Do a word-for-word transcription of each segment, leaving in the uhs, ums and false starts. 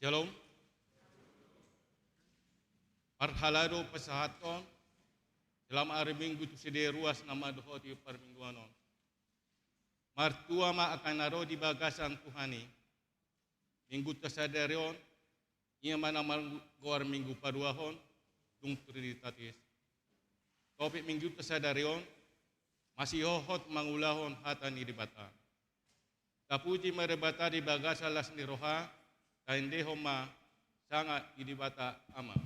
Shalom. Parhalado pasahathon, selamat hari Minggu tu sude ruas na mandohoti parmingguan on. Martua ma angka na ro di bagasan Tuhan i. Minggunta sadari on, ia ma na margoar Minggu Paduahon, dung Trinitatis. Topik Minggunta sadari on, masihohot mangulahon hata ni Debata. Tapuji ma Debata di bagasan las ni roha, taendehon ma sangap di Debata Ama.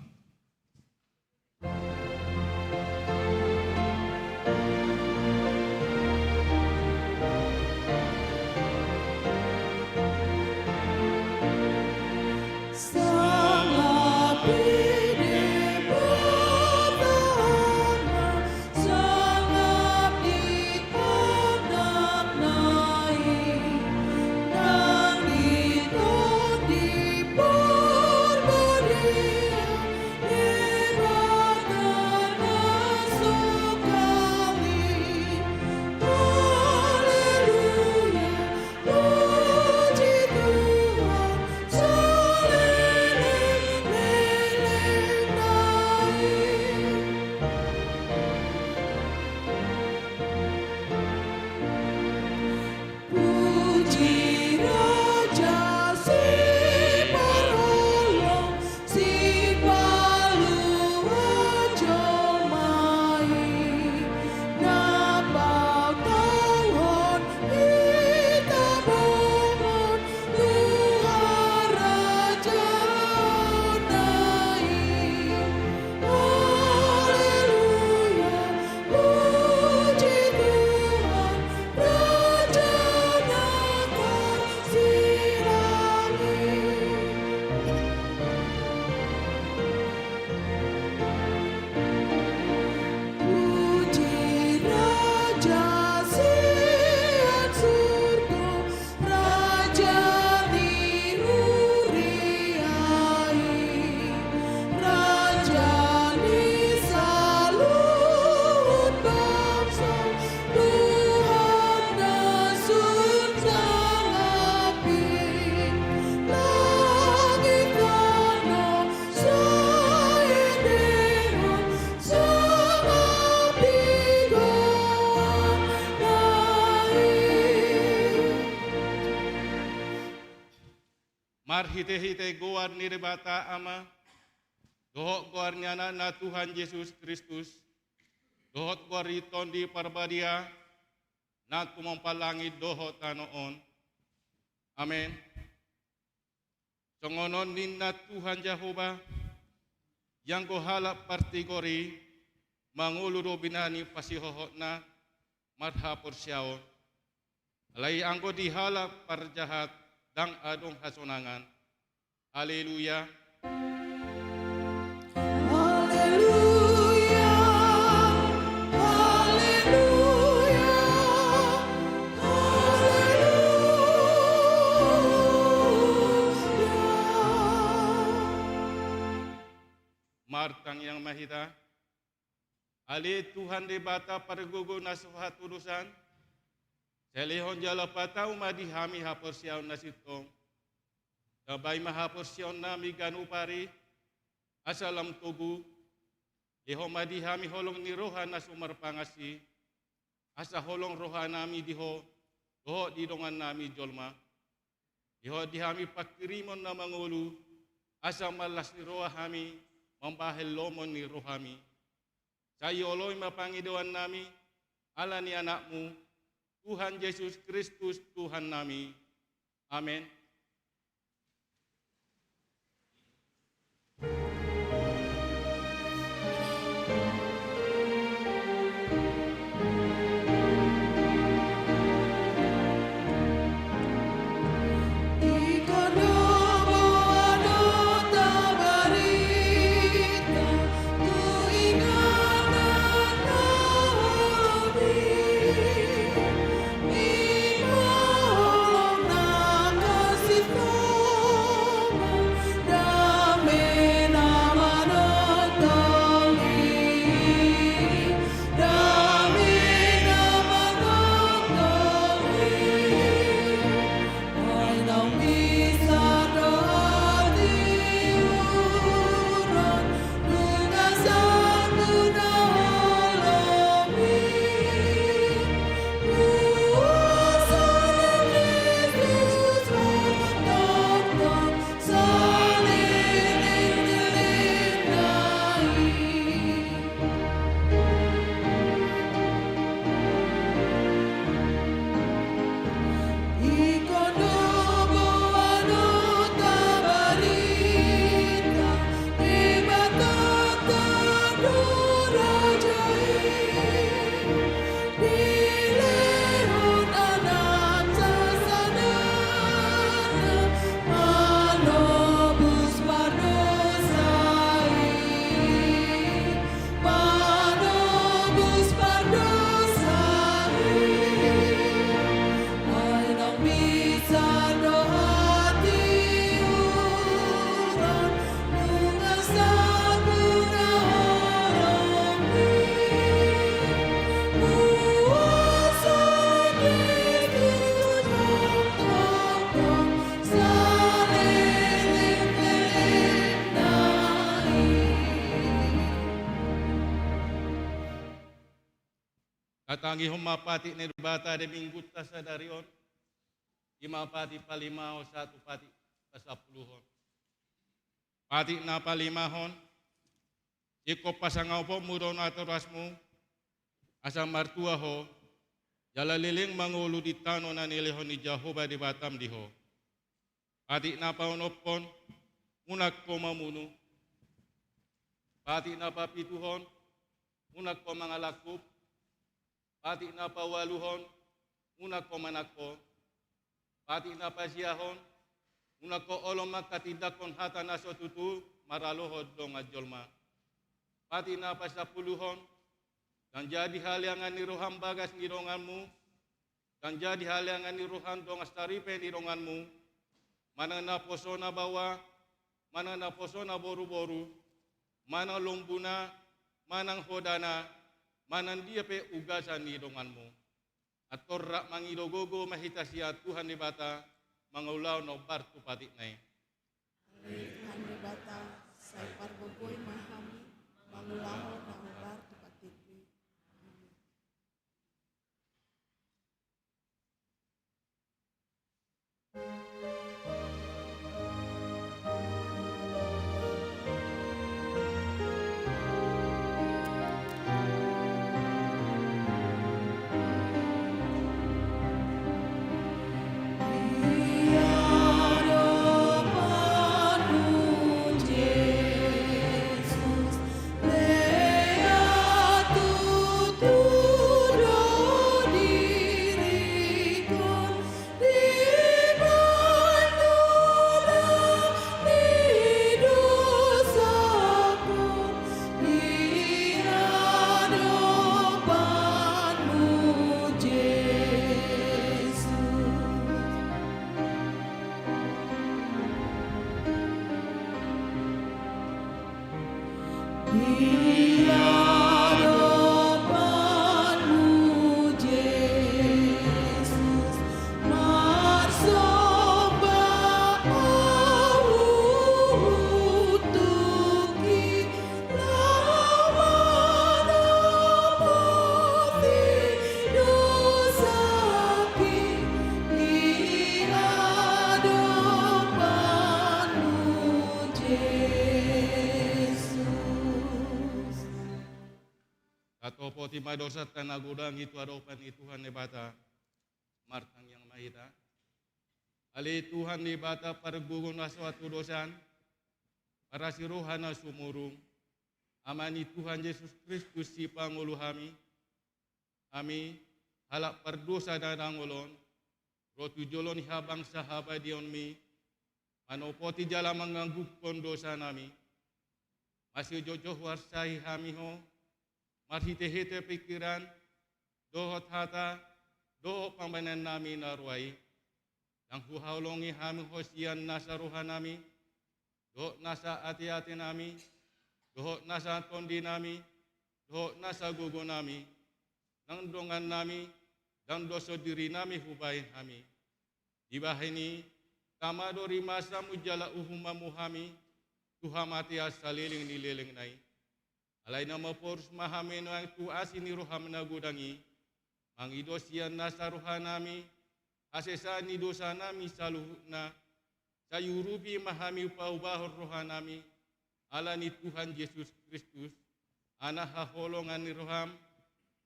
Marhitehite goar ni Debata Ama, dohot goar ni Anakna Tuhan Jesus Kristus, dohot goar ni Tondi Parbadia, na tumompa langit dohot tano on. Amen. Songon on ninna Tuhan Jahowa, ianggo halak partigor i, mangolu do binahen ni pasihohotna marhaporseaon. Alai anggo di halak parjahat ndang adong hasonangan. Haleluya. Haleluya. Haleluya. Haleluya. Martangiang ma hita. Ale Tuhan Debata pargogo na so hatudosan, sai lehon jala patau ma di hami haporseaon na sintong. Tambai ma haporseaonnami ganup ari, asa lam togu. Lehon ma di hami holong ni roha na so marpangansi, asa holong rohanami di Ho, dohot di dongannami jolma. Lehon di hami panghirimon na mangolu, asa marlas ni roha hami mambahen lomo ni rohami. Sai oloi ma pangidoannami, ala ni Anakmu, Tuhan Jesus Kristus, Tuhannami. Amen. Tatangihon ma patik ni Debata di Minggunta sadari on, i ma patik palimahon sahat tu patik pasampuluhon. Patik na palimahon, ingkon pasangaponmu do natorasmu, asa martua ho, jala leleng mangolu di tano na nilehon ni Jahowa Debatam di ho. Patik na paonomhon, unang ho mamunu. Patik na papituhon, unang ho mangalangkup. Patik na paualuhon, unang ho manangko. Patik na pasiahon, unang ho olo manghatindanghon hata na so tutu maralohon dongan jolma. Patik na pasampuluhon, ndang jadi haleangan ni roham bagas ni donganmu, ndang jadi haleangan ni roham dongan saripe ni donganmu, manang naposona baoa, manang naposona boruboru, manang lombuna, manang hodana, manang dia pe ugasan ni donganmu. Antor rap mangido gogo ma hita sian Tuhan Debata, mangulahon na hombar tu patikna i. Ale Tuhan Debata, sai pargogoi ma hami, mangulahon na hombar tu patikmi. Amen. Di adopanmu, Jesus, marsomba ahu, untukki laho manopoti dosaki di adopanmu, Jesus. Tatopoti ma dosanta na godang i tu adopan ni Tuhan Debata. Martangiang ma hita. Ale Tuhan Debata pargogo na so hatudosan, parasi roha na sumurung, Ama ni Tuhan Jesus Kristus sipangolu hami, hami halak pardosa na dangol on, ro tu jolo ni habangsa habadiaonmi, manopoti jala manganggungkon dosanami, masijoujou huarsahi hami ho, marhitehite pingkiran, dohot hata, dohot pambahenannami na roa i. Ndang huhaholongi hami ho sian nasa rohanami, dohot nasa ateatenami, dohot nasa tondinami, dohot nasa gogonami, nang dongannami, ndang do sondirinami hubahen hami. Dibahen i, tama do rimasamu jala uhumanmu hami, tu hamatean saleleng ni lelengna i. Alai na maporus ma hami nuaeng tu asi ni roham na godang i, mangido sian nasa rohanami hasesaan ni dosanami saluhutna, sai urupi ma hami paubahon rohanami, ala ni Tuhan Jesus Kristus, Anak haholongan ni roham,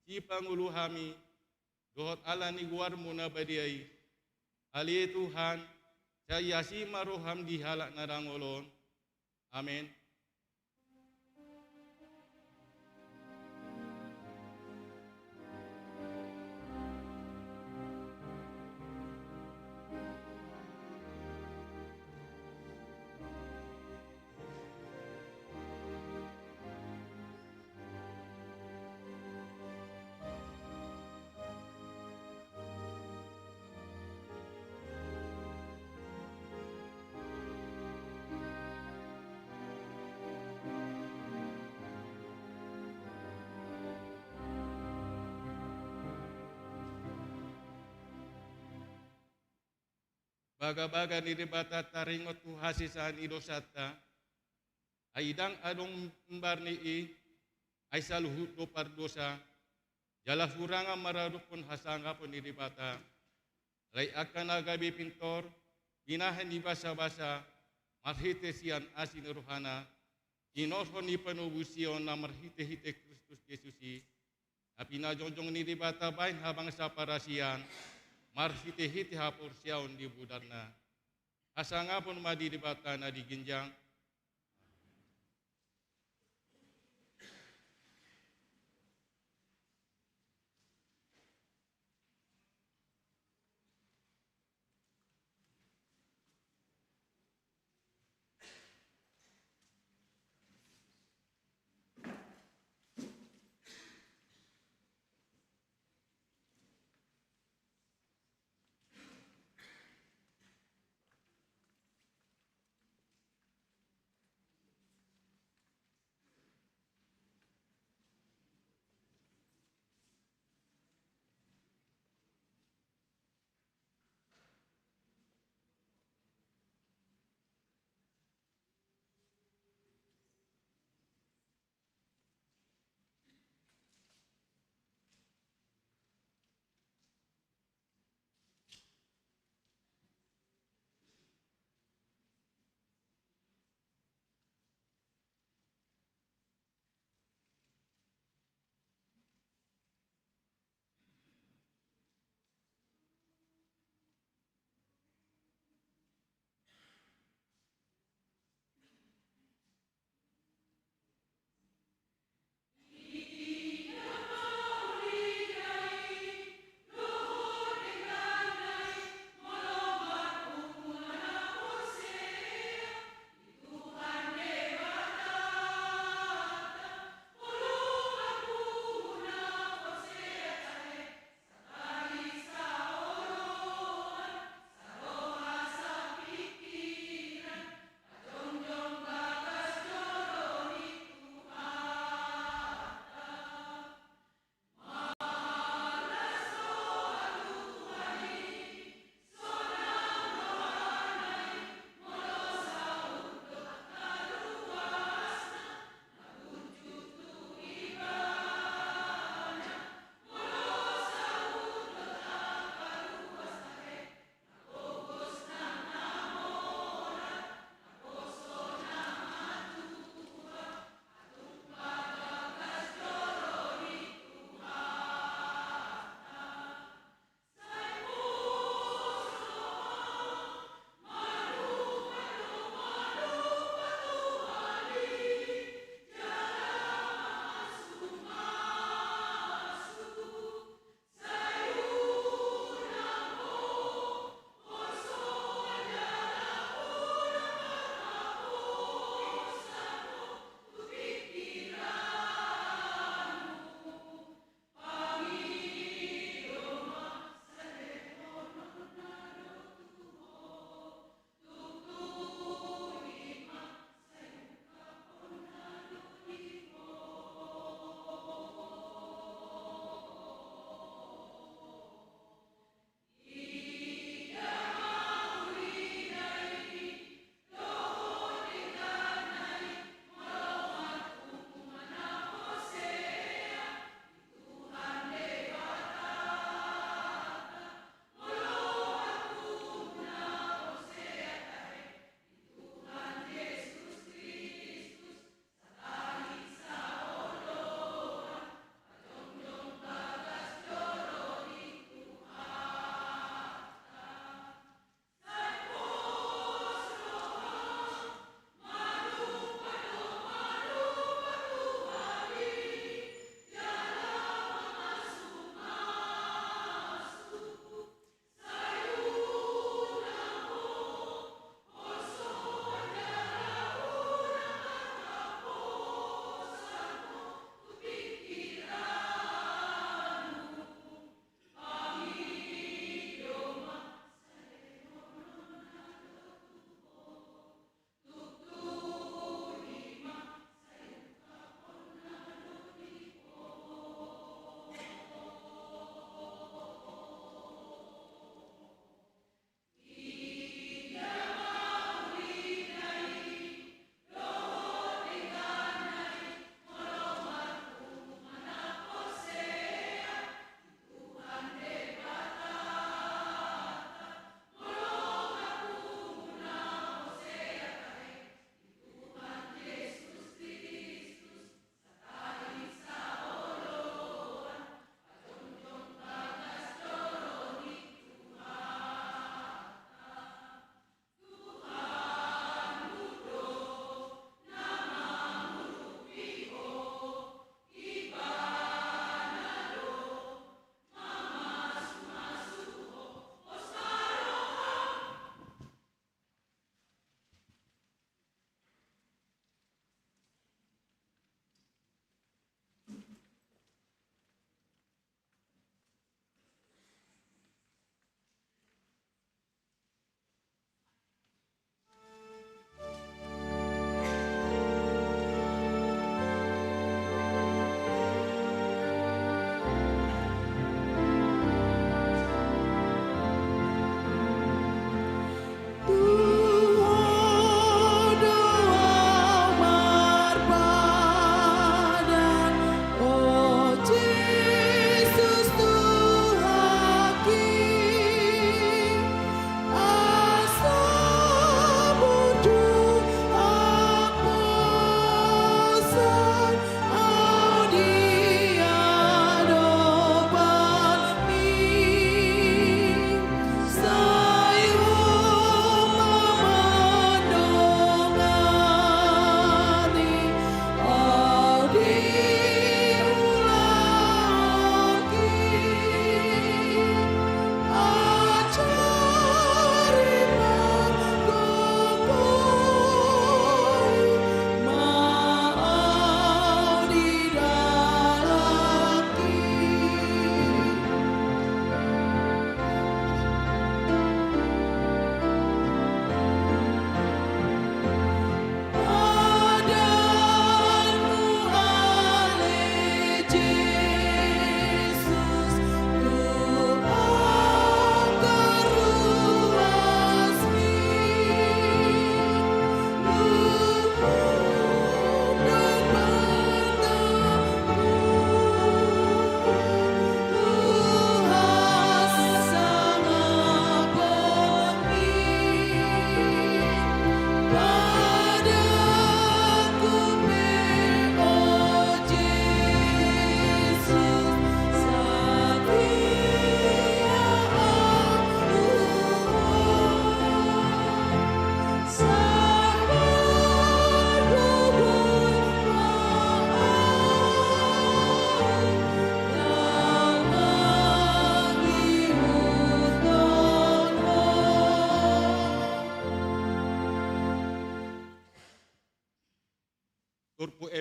sipangolu hami, dohot ala ni goarmu na badia i. Ale Tuhan, sai asi ma roham di halak na dangol on. Amen. Bagabaga ni Debata taringot tu hasesaan ni dosanta, ai ndang adong imbar ni i, ai saluhut do pardosa, Jala hurangan maradophon hasangapon ni Debata, alai angka na gabe pintor, binahen ni basabasa, marhite sian asi ni rohana, inorhon ni panobusion na marhitehite Kristus Jesus i, na pinajongjong ni Debata bahen habangsa parasian, marhitehite haporseaon ni budarna. Hasangapon ma di Debata na di ginjang.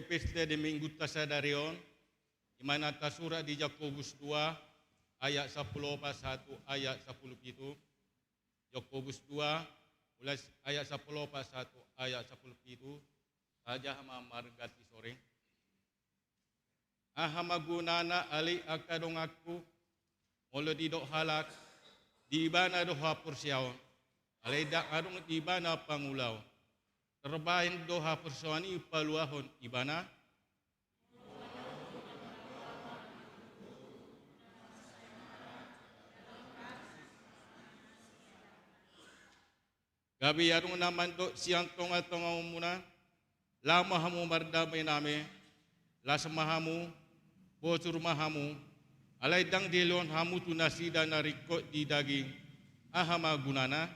Epistola di Minggunta sadari on, i ma na tasurat di Jakobus dua ayat sampulu opat sahat tu ayat sampulu pitu. Jakobus dua, mulai ayat sampulu opat sahat tu ayat sampulu pitu. Tajaha ma marganti soring. Aha ma gunana ale angka donganku, molo didok halak, di ibana do haporseaon, alai ndang adong di ibana pangulaon? Tarbahen do haporseaon i paluahon ibana? Gabe adong na mandok sian tongatongamuna, laho ma hamu mardame-dame, las ma hamu, bosur ma hamu, alai ndang dilehon hamu tu nasida na ringkot di daging. Aha ma gunana?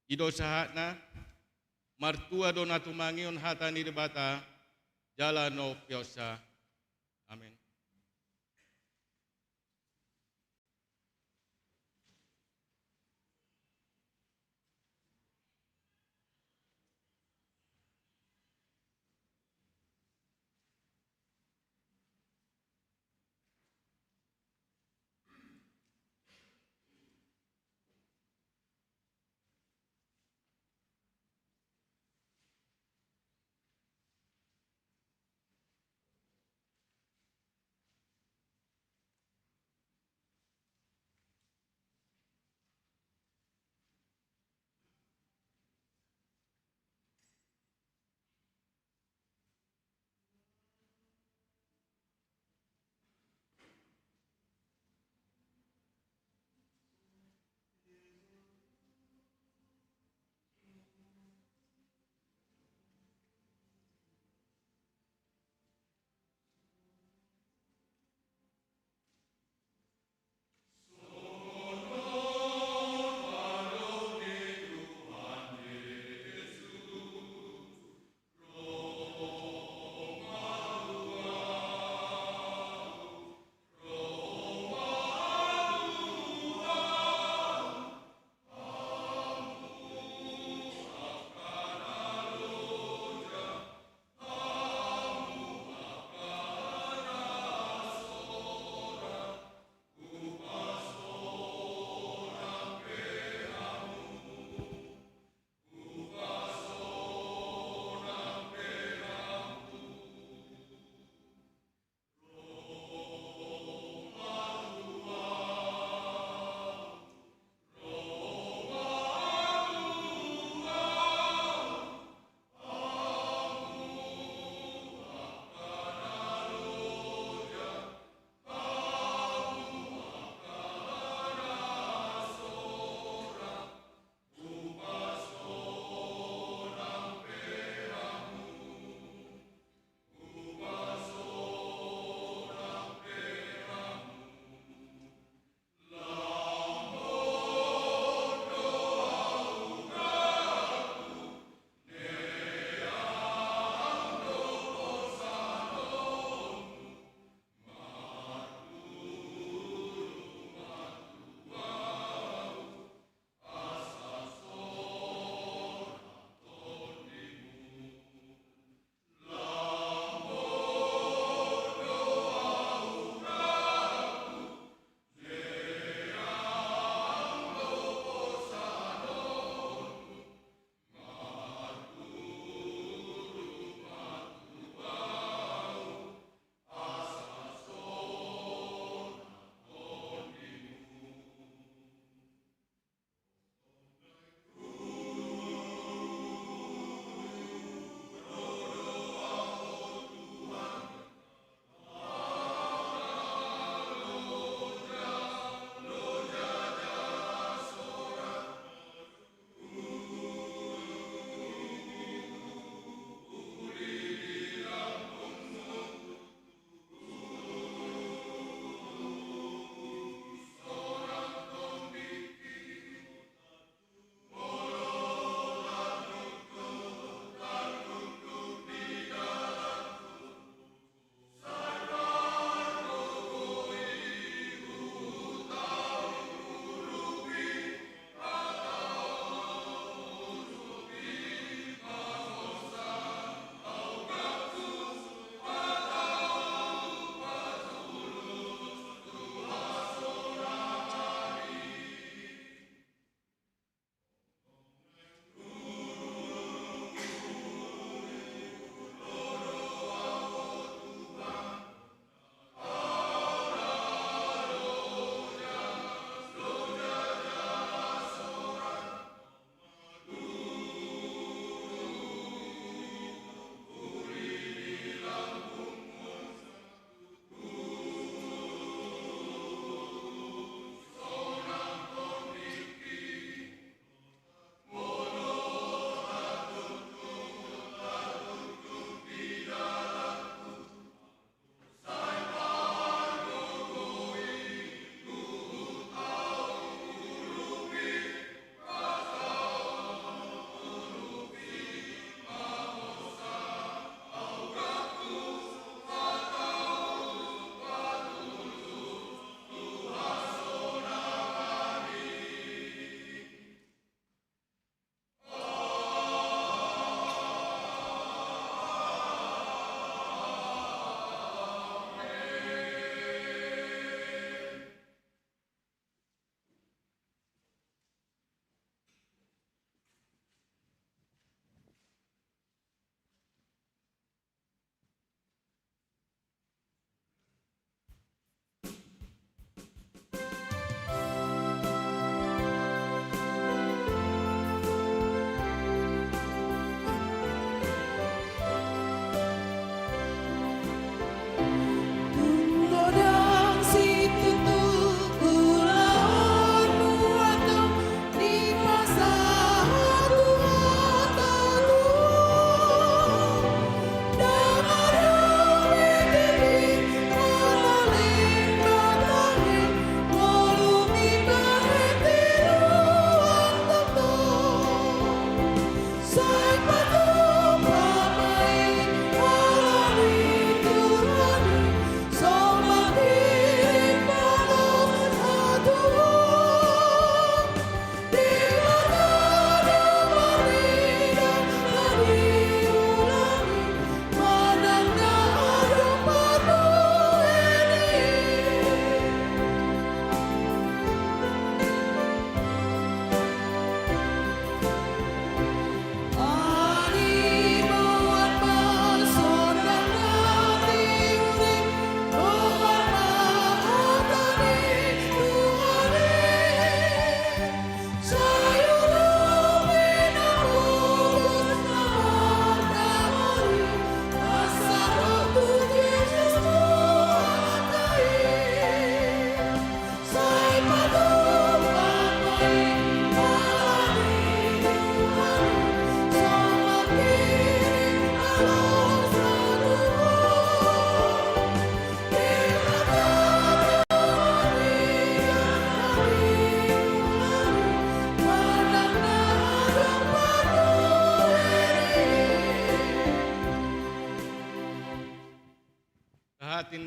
I do sahatna. Martua do na tumangihon hata ni Debata jala na umpeopsa. Amen.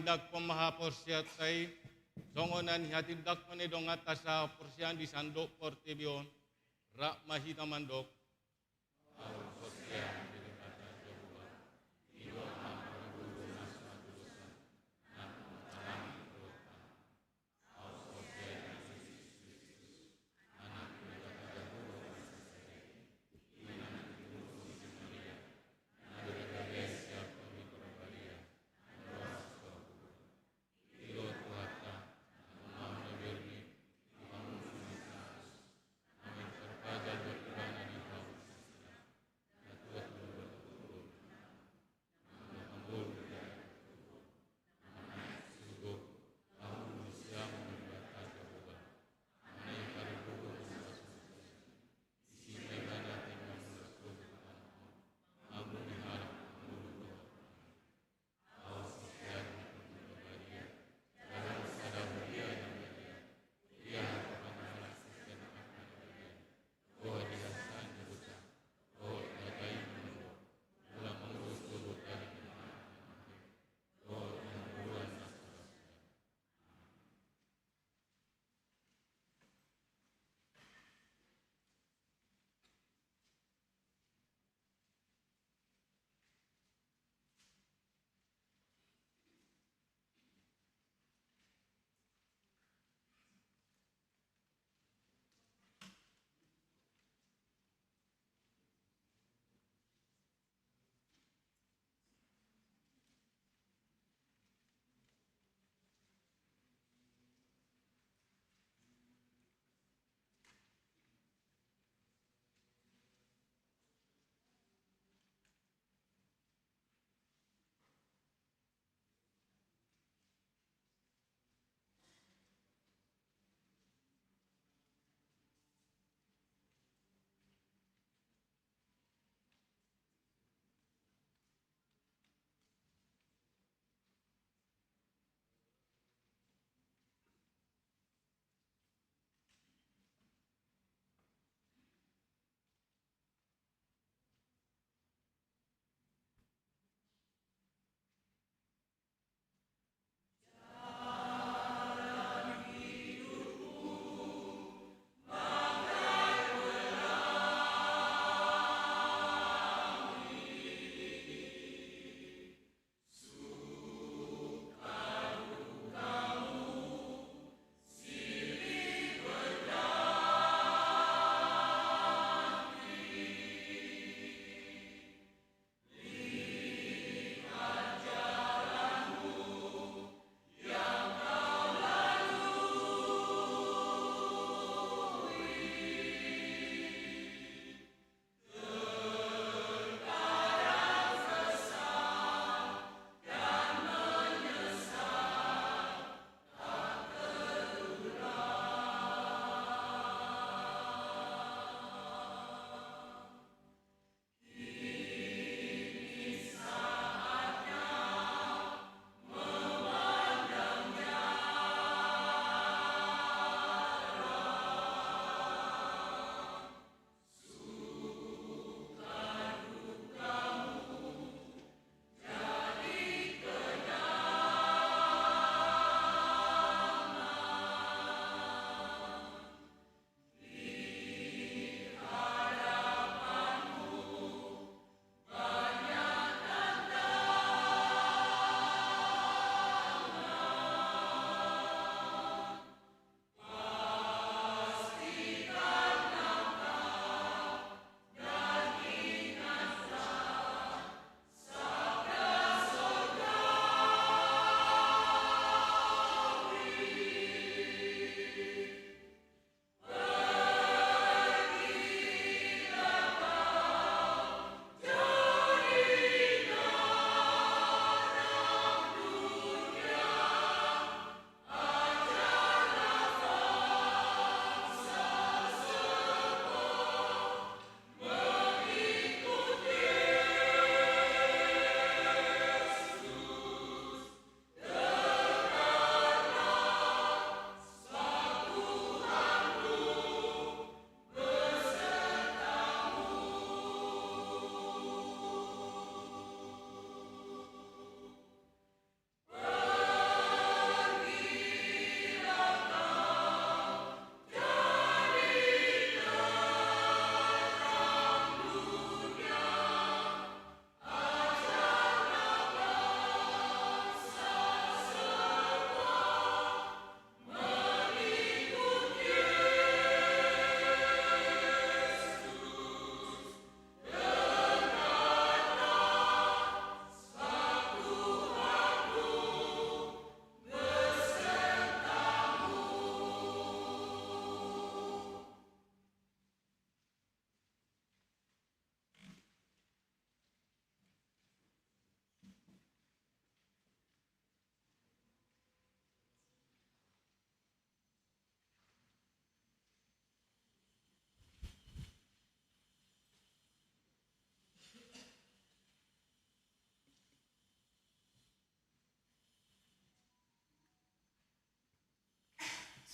Tangihon ma haporseaonta i, songon na nihatindangkon ni donganta sahaporseaon di sandok portibi on, rap ma hita mandok.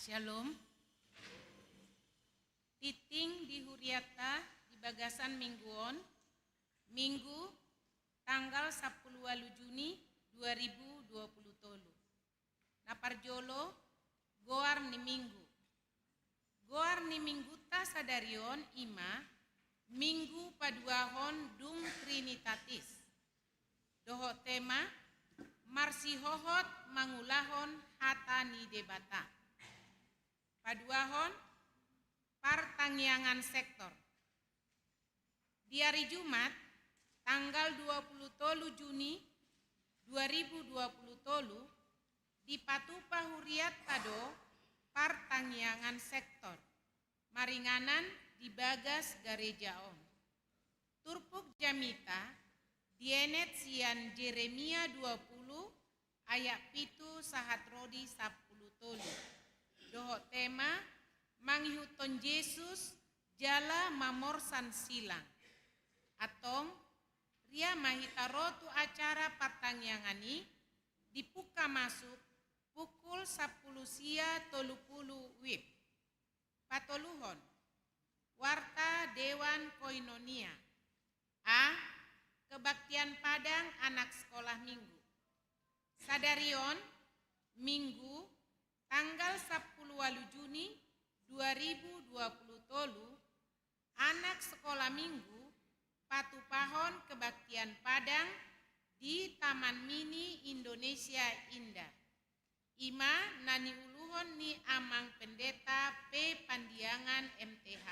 Shalom. Tingting di huriatta di bagasan minggu on, Minggu, tanggal sampulu ualu Juni dua ribu dua pulu tolu. Na parjolo, goar ni Minggu. Goar ni Mingguta sadari on i ma Minggu paduahon dung Trinitatis. Dohot tema, marsihohot mangulahon hata ni Debata. Paduahon, partangiangan sektor. Di ari Jumat, tanggal dua pulu tolu Juni dua ribu dua pulu tolu, dipatupa huriatta do partangiangan sektor maringanan di bagas gareja on. Turpuk jamita dienet sian Jeremia dua pulu ayat pitu sahat ro di sampulu tolu. Dohot tema, mangihuthon Jesus jala mamorsan silang. Antong, ria ma hita ro tu acara partangiangan i, dipungka masuk pukul sampulu sia tolu pulu wib. Patoluhon, warta Dewan Koinonia. A, kebaktian padang anak sekolah Minggu. Sadari on, Minggu, tanggal sampulu ualu Juni dua ribu dua pulu tolu, anak sekolah Minggu patupahon kebaktian padang di Taman Mini Indonesia Indah. I ma na niuluhon ni Amang Pendeta P Pandiangan M T H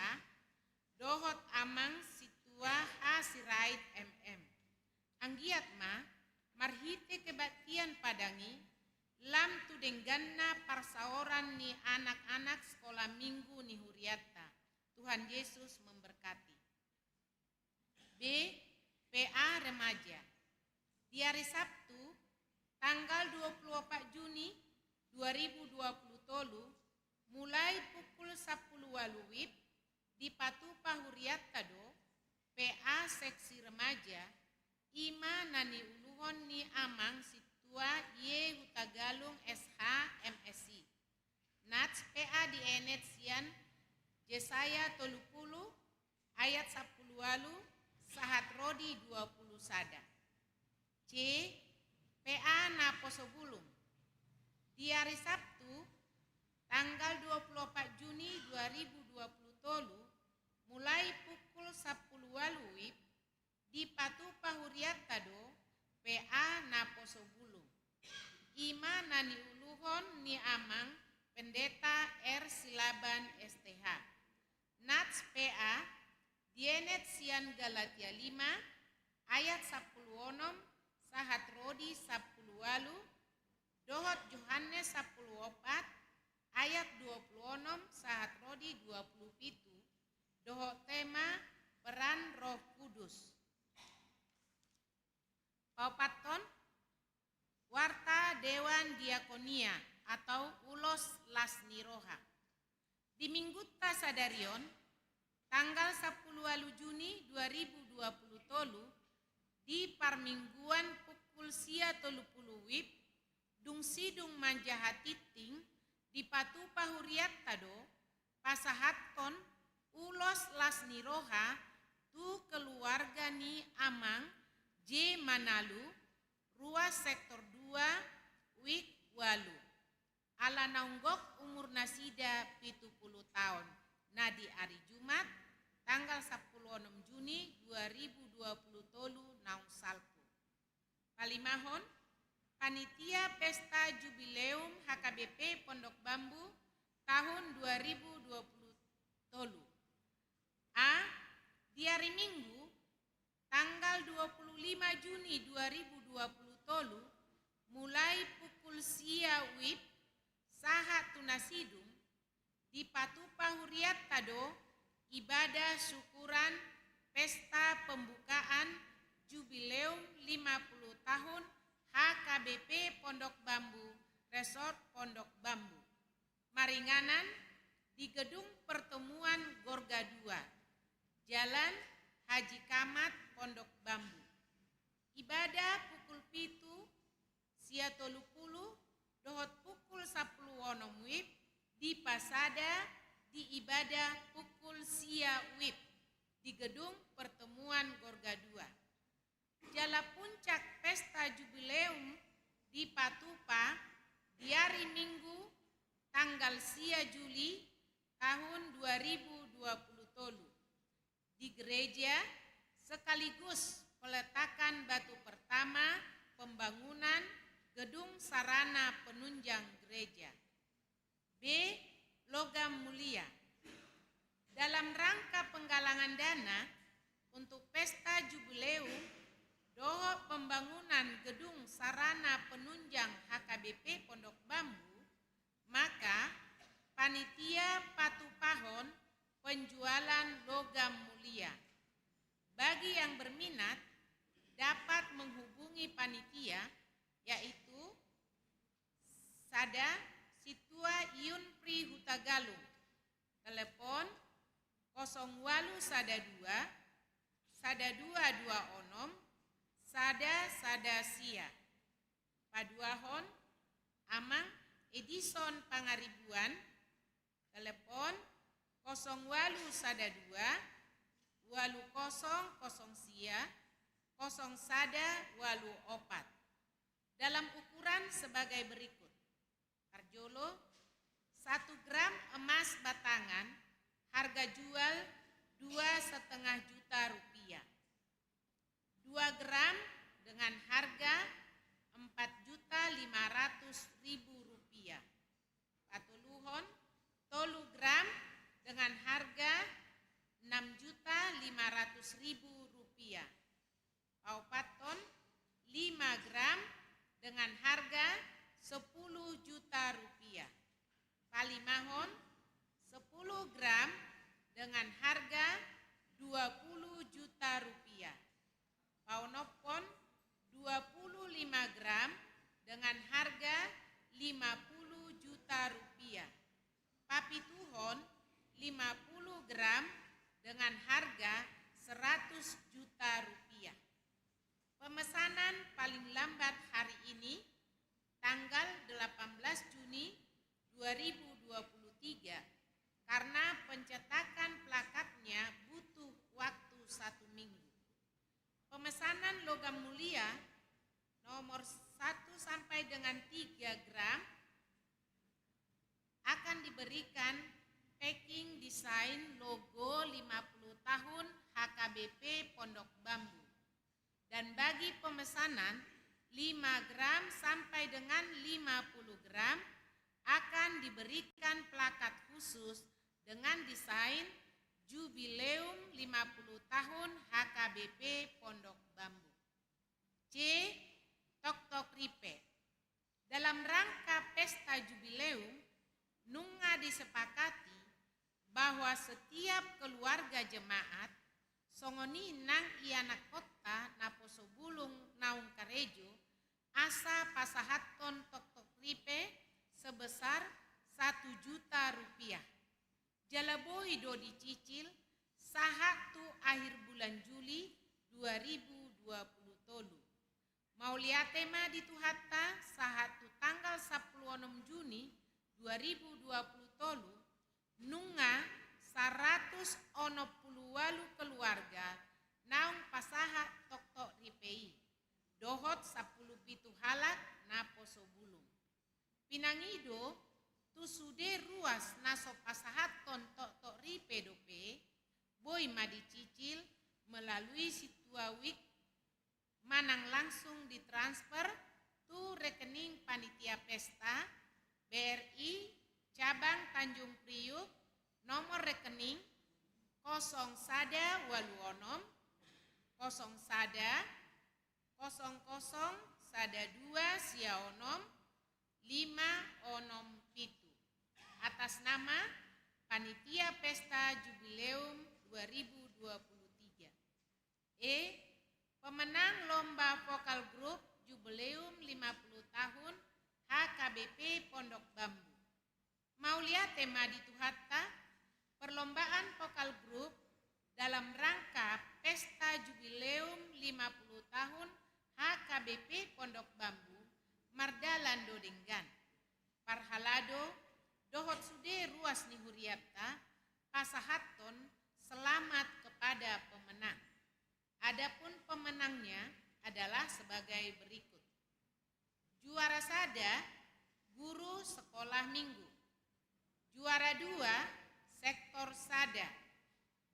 dohot Amang Sintua H Sirait M M. Anggiat ma, marhite kebaktian padang i, lam tu dengganna parsaoran ni anak-anak sekolah Minggu ni huriatta. Tuhan Yesus memberkati. B, P A Remaja. Di ari Sabtu, tanggal dua pulu opat Juni dua ribu dua pulu tolu, mulai pukul sampulu ualu wib, dipatupa huriatta do P A Seksi Remaja, i ma na niuluhon ni Amang Sintua Y Hutagalung S H M Si. Nats P A dienet sian Jesaya tolu pulu ayat sampulu ualu sahat ro di dua pulu sada. C, P A Naposo Bulung. Di ari Sabtu, tanggal dua pulu opat Juni dua ribu dua pulu tolu, mulai pukul sampulu ualu wib, dipatupa huriatta do P A Naposo Bulung. I ma na niuluhon ni Amang Pendeta R Silaban S T H. Nats P A dienet sian Galatia lima ayat sampulu onom sahat ro di sampulu ualu, dohot Johannes sampulu opat ayat dua pulu onom sahat ro di dua pulu pitu, dohot tema peran Roh Kudus. Paopathon, warta Dewan Diakonia atau ulos las ni roha. Di Mingguta sadari on, tanggal sampulu ualu Juni dua ribu dua pulu tolu, di parmingguan pukul sia tolu pulu wib, dung sidung manjaha tingting, dipatupa huriatta do pasahathon ulos las ni roha tu keluarga ni Amang J Manalu, ruas sektor dua, wik ualu. Ala naung gok umur nasida pitu pulu taon, na di ari Jumat, tanggal sampulu onom Juni dua ribu dua pulu tolu naung salpu. Palimahon, panitia pesta jubileum H K B P Pondok Bambu tahun dua ribu dua pulu tolu. A, di ari Minggu, tanggal dua pulu lima Juni dua ribu dua pulu tolu, mulai pukul sia wib sahat tu na sidung, dipatupa huriatta do ibadah syukuran pesta pembukaan jubileum lima pulu tahun H K B P Pondok Bambu, Resort Pondok Bambu. Maringanan di Gedung Pertemuan Gorga dua, Jalan Haji Kamat, Pondok Bambu. Ibadah pukul pitu sia tolu pulu dohot pukul sampulu onom wib, Dipasada di ibadah pukul sia WIB di Gedung Pertemuan Gorga dua. Jala puncak pesta jubileum dipatupa di ari Minggu tanggal sia Juli tahun dua ribu dua puluh tolu di gereja, sekaligus peletakan batu pertama pembangunan gedung sarana penunjang gereja. B. Logam mulia. Dalam rangka penggalangan dana untuk pesta jubileum dohot pembangunan gedung sarana penunjang H K B P Pondok Bambu, maka panitia patupahon penjualan logam mulia. Bagi yang berminat, dapat menghubungi panitia, yaitu sada Situa Yunpri Hutagalung, telepon kosong walu sada dua, sada dua dua onom, sada sada sia. Paduahon, Amang Edison Pangaribuan, telepon kosong walu sada dua, walu kosong kosong sia, kosong sada walu opat. Dalam ukuran sebagai berikut. Parjolo, satu gram emas batangan, harga jual dua setengah juta rupiah. Dua gram dengan harga empat juta lima ratus ribu rupiah. Patoluhon, tolu gram dengan harga enam juta lima ratus ribu rupiah. Paopathon, lima gram dengan harga sepuluh juta rupiah. Palimahon, sepuluh gram dengan harga dua puluh juta rupiah. Paonomhon, dua puluh lima gram dengan harga lima puluh juta rupiah. Papituhon, lima puluh gram dengan harga seratus juta rupiah. Pemesanan paling lambat hari ini, tanggal delapan belas Juni dua ribu dua puluh tiga, karena pencetakan plakatnya butuh waktu satu minggu. Pemesanan logam mulia nomor satu sampai dengan tiga gram akan diberikan packing desain logo lima puluh tahun H K B P Pondok Bambu. Dan bagi pemesanan lima gram sampai dengan lima puluh gram akan diberikan plakat khusus dengan desain Jubileum lima puluh tahun H K B P Pondok Bambu. C. Toktok Ripe. Dalam rangka pesta jubileum, nunga disepakati bahwa setiap keluarga jemaat, songon i nang ianakhonta naposo bulung naung karejo, asa pasahathon toktok ripe sebesar satu juta rupiah. Jala boi do dicicil sahat tu akhir bulan Juli dua ribu dua puluh tolu. Mauliate ma di Tuhanta, sahat tu tanggal sampulu onom Juni dua ribu dua puluh tolu, nunga saratus onom pulu ualu keluarga naung pasahat toktok ripe i, dohot sampulu pitu halak naposo bulung. Pinangido, tu sude ruas na so pasahathon toktok ripe dope, boi ma dicicil melalui Situa WIB manang langsung ditransfer tu rekening panitia pesta, B R I, Cabang Tanjung Priuk, nomor rekening kosong sada ualu onom, kosong sada, kosong kosong sada dua sia onom, lima onom pitu, atas nama Panitia Pesta Jubileum dua ribu dua puluh tiga. E. Pemenang lomba vokal grup Jubileum lima puluh tahun H K B P Pondok Bambu. Mauliate ma di Tuhanta, perlombaan vokal grup dalam rangka pesta jubileum lima puluh tahun H K B P Pondok Bambu mardalan do denggan. Parhalado, Dohot sude ruas ni hurianta pasahathon selamat kepada pemenang. Adapun pemenangnya adalah sebagai berikut. Juara sada, guru sekolah minggu. Juara dua, sektor sada.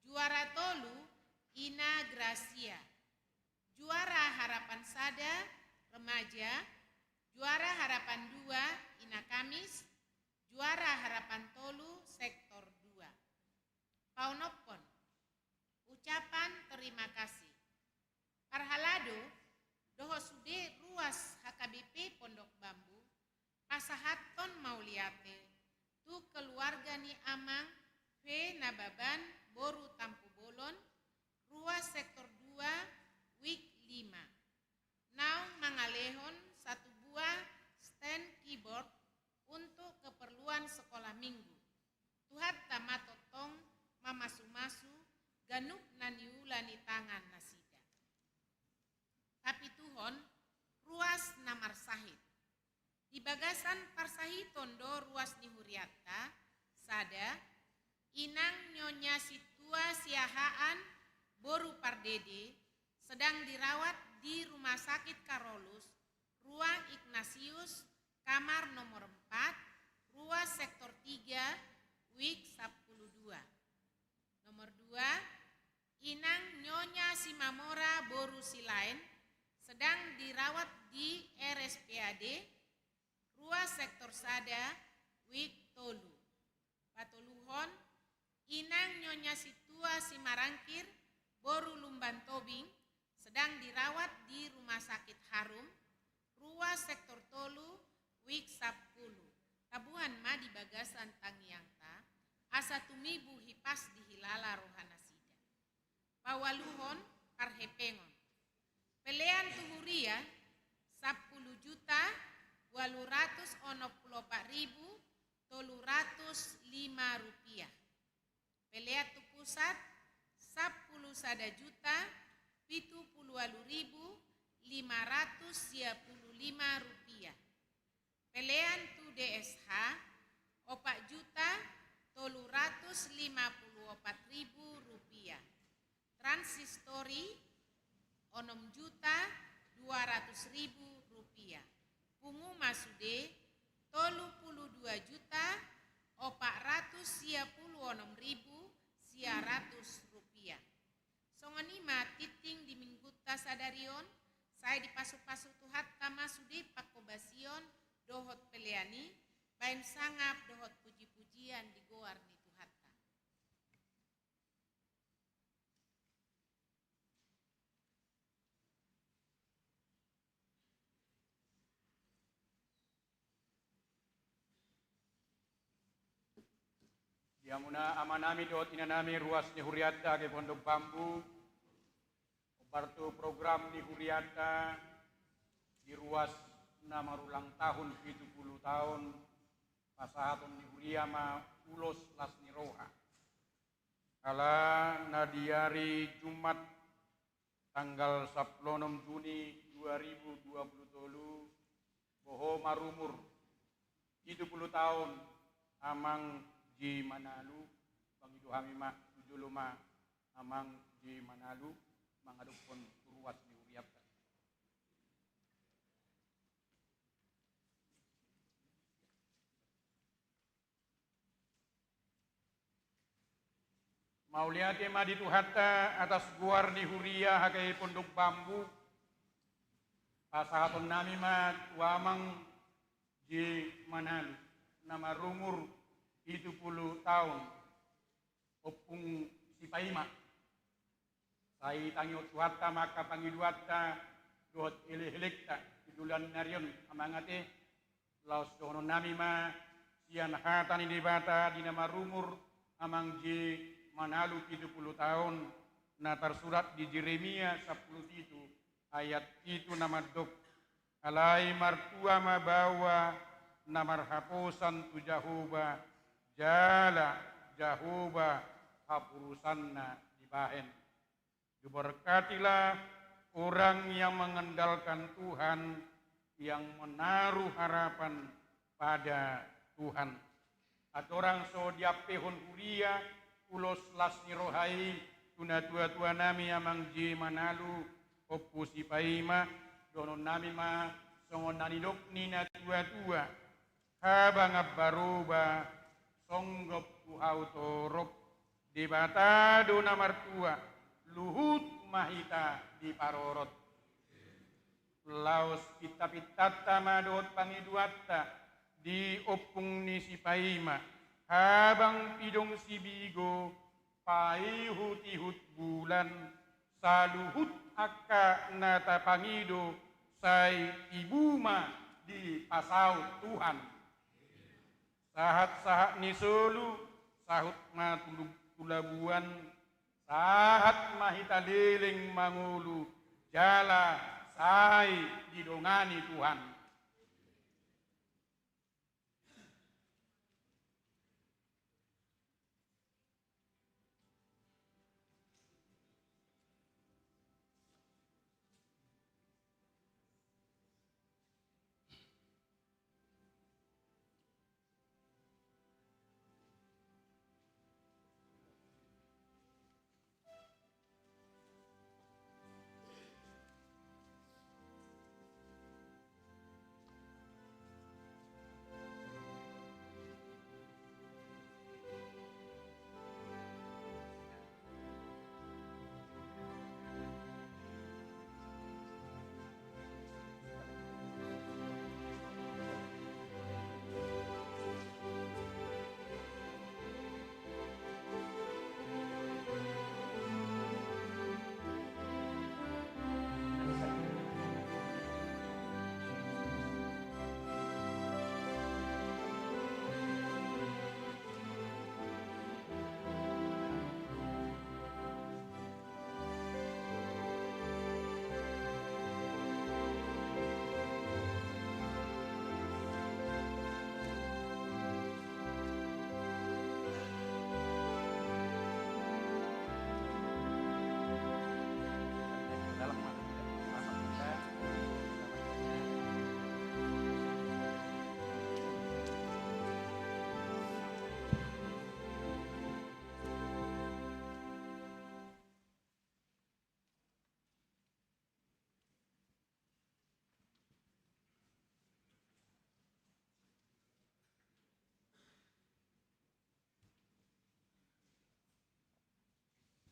Juara tolu, Ina Gracia. Juara harapan sada, remaja. Juara harapan dua, Ina Kamis. Juara harapan tolu, sektor dua. Paonomhon, ucapan terima kasih. Parhalado, dohot sude ruas H K B P Pondok Bambu, pasahathon mauliate tu keluarga ni Amang Fe Nababan boru Tampu Bolon, ruas sektor dua, wik lima. Naung mangalehon satu buah stand keyboard untuk keperluan sekolah minggu. Tuhanta ma tongtong mamasumasu ganup na niula ni tangan nasida. Tapituhon, ruas na marsahit. Di bagasan parsahiton do ruas ni hurianta, sada, Inang Nyonya Sintua Siahaan boru Pardede, sedang dirawat di Rumah Sakit Karolus, ruang Ignatius, kamar nomor empat, ruas sektor tiga, wik sampulu dua. Nomor dua, Inang Nyonya Simamora boru Silaen, sedang dirawat di R S P A D, ruas sektor sada, wik tolu. Patoluhon, Inang Nyonya Sintua Simarangkir boru Lumban Tobing, sedang dirawat di Rumah Sakit Harum, ruas sektor tolu, wik sampulu. Tabuan ma di bagasan tangiangta, asa tumibu hipas dihilala roha nasida. Paualuhon, parhepengon. Pelean tu huria, sampulu juta, ualu ratus onom pulu opat ribu, tolu ratus lima rupiah. Pelean tu pusat, sampulu sada juta, pitu pulu ualu ribu, lima ratus sia pulu lima rupiah. Pelean tu D S H, opat juta, tolu ratus lima pulu opat ribu rupiah. Transistori, onom juta, dua ratus ribu rupiah. Pungu ma sude, tolu pulu dua juta, opat ratus sia pulu onom ribu, sia ratus rupiah. Songon i ma tingting di minggunta sadari on, sai dipasupasu Tuhanta ma sude panghobasion dohot pelean i, baen sangap dohot pujipujian di goar ni Tuhanta. Di hamuna amanami dohot inanami ruas ni hurianta H K B P Pondok Bambu, hombar tu program ni hurianta di ruas na marulang tahun pitu pulu taon pasahaton ni huria ma ulos las ni roha. Ala na di ari Jumat tanggal sampulu onom Juni dua ribu dua pulu tolu, boha marumur pitu pulu taon Amang J. Manalu, pangido hami ma tu jolo ma Amang J. Manalu mangadophon ruas ni hurianta. Mauliate ma di Tuhanta atas goar ni huria H K B P Pondok Bambu, pasahatonnami ma tu Amang J. Manalu, na marumur pitu pulu taon, Ompung Sipaima. Sai tangihon Tuhanta ma angka pangidoanta dohot elekelekta di joloan ni ari on, Amang ate. Laos dohononnami ma sian hata ni Debata di na marumur Amang J. Manalu pitu pulu taon, na tarsurat di Jeremia sampulu pitu ayat pitu na mandok: Alai martua ma baoa na marhaposan tu Jahowa, jala Jahowa haporusanna dibahen. Diberkatilah orang yang mengandalkan Tuhan, yang menaruh harapan pada Tuhan. Andorang so diampehon huria ulos las ni roha i tu natuatuanami Amang J. Manalu, Ompu Sipaima, dohononnami ma songon na nidok ni natuatua: Habang ambaroba, songgop tu hau torop, Debata do na martua, luhut ma hita diparorot. Laos pintapintanta ma dohot pangidoanta di ompung ni Sipaima, Habang Pidong Sibigo, paihutihut bulan, saluhut angka na tapangido sai tibu ma dipasaut Tuhan. Sahatsahat ni solu, sahat ma tu labuan, sahat ma hita leleng mangolu, jala sai didongani Tuhan.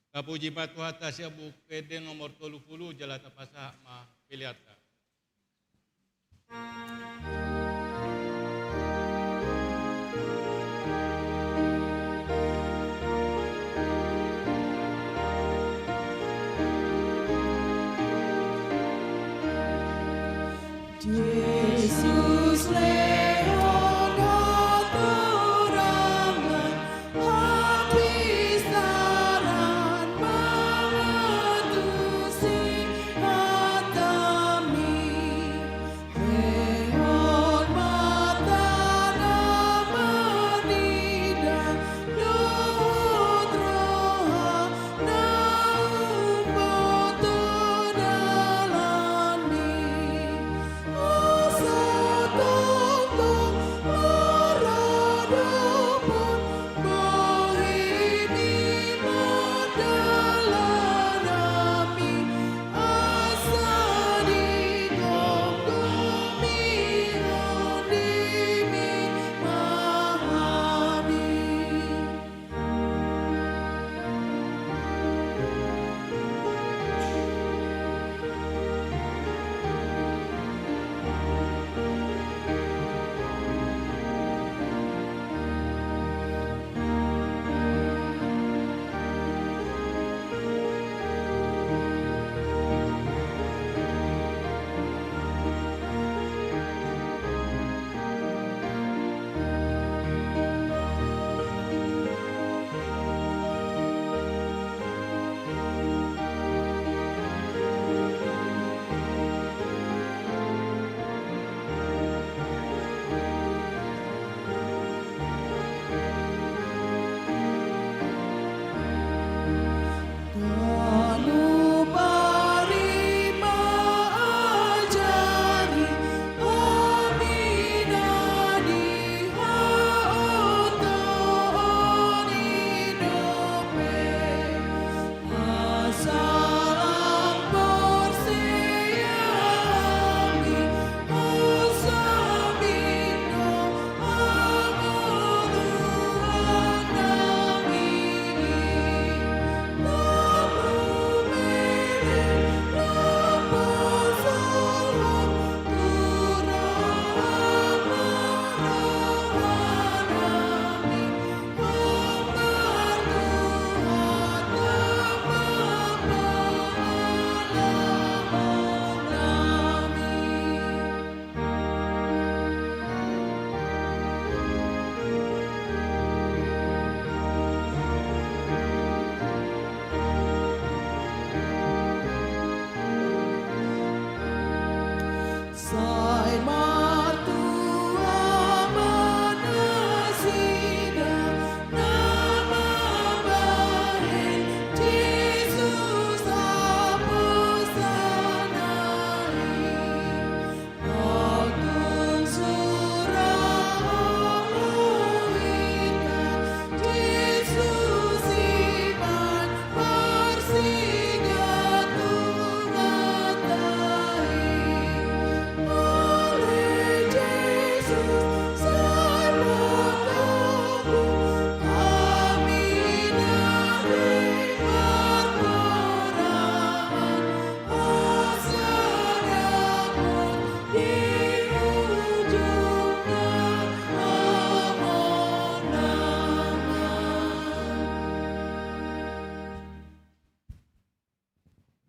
Tapuji ma Tuhanta sian Buku Ende nomor tolu pulu, jala tapasahat ma peleanta. Jesus lehon hatorangan, hapistaran mangalusi hatami. Lehon ma hata na marnida, dohot roha na umboto dalanmi. Asa tongtong Sai martua ma nasida na mambahen Jesus apostasna i. Au tung sura olo hita Jesus i ma marsigantungan ta i. Ale Jesus, sai ma togihon hami na marmoraan, asa dapot di ujungna hamonangan.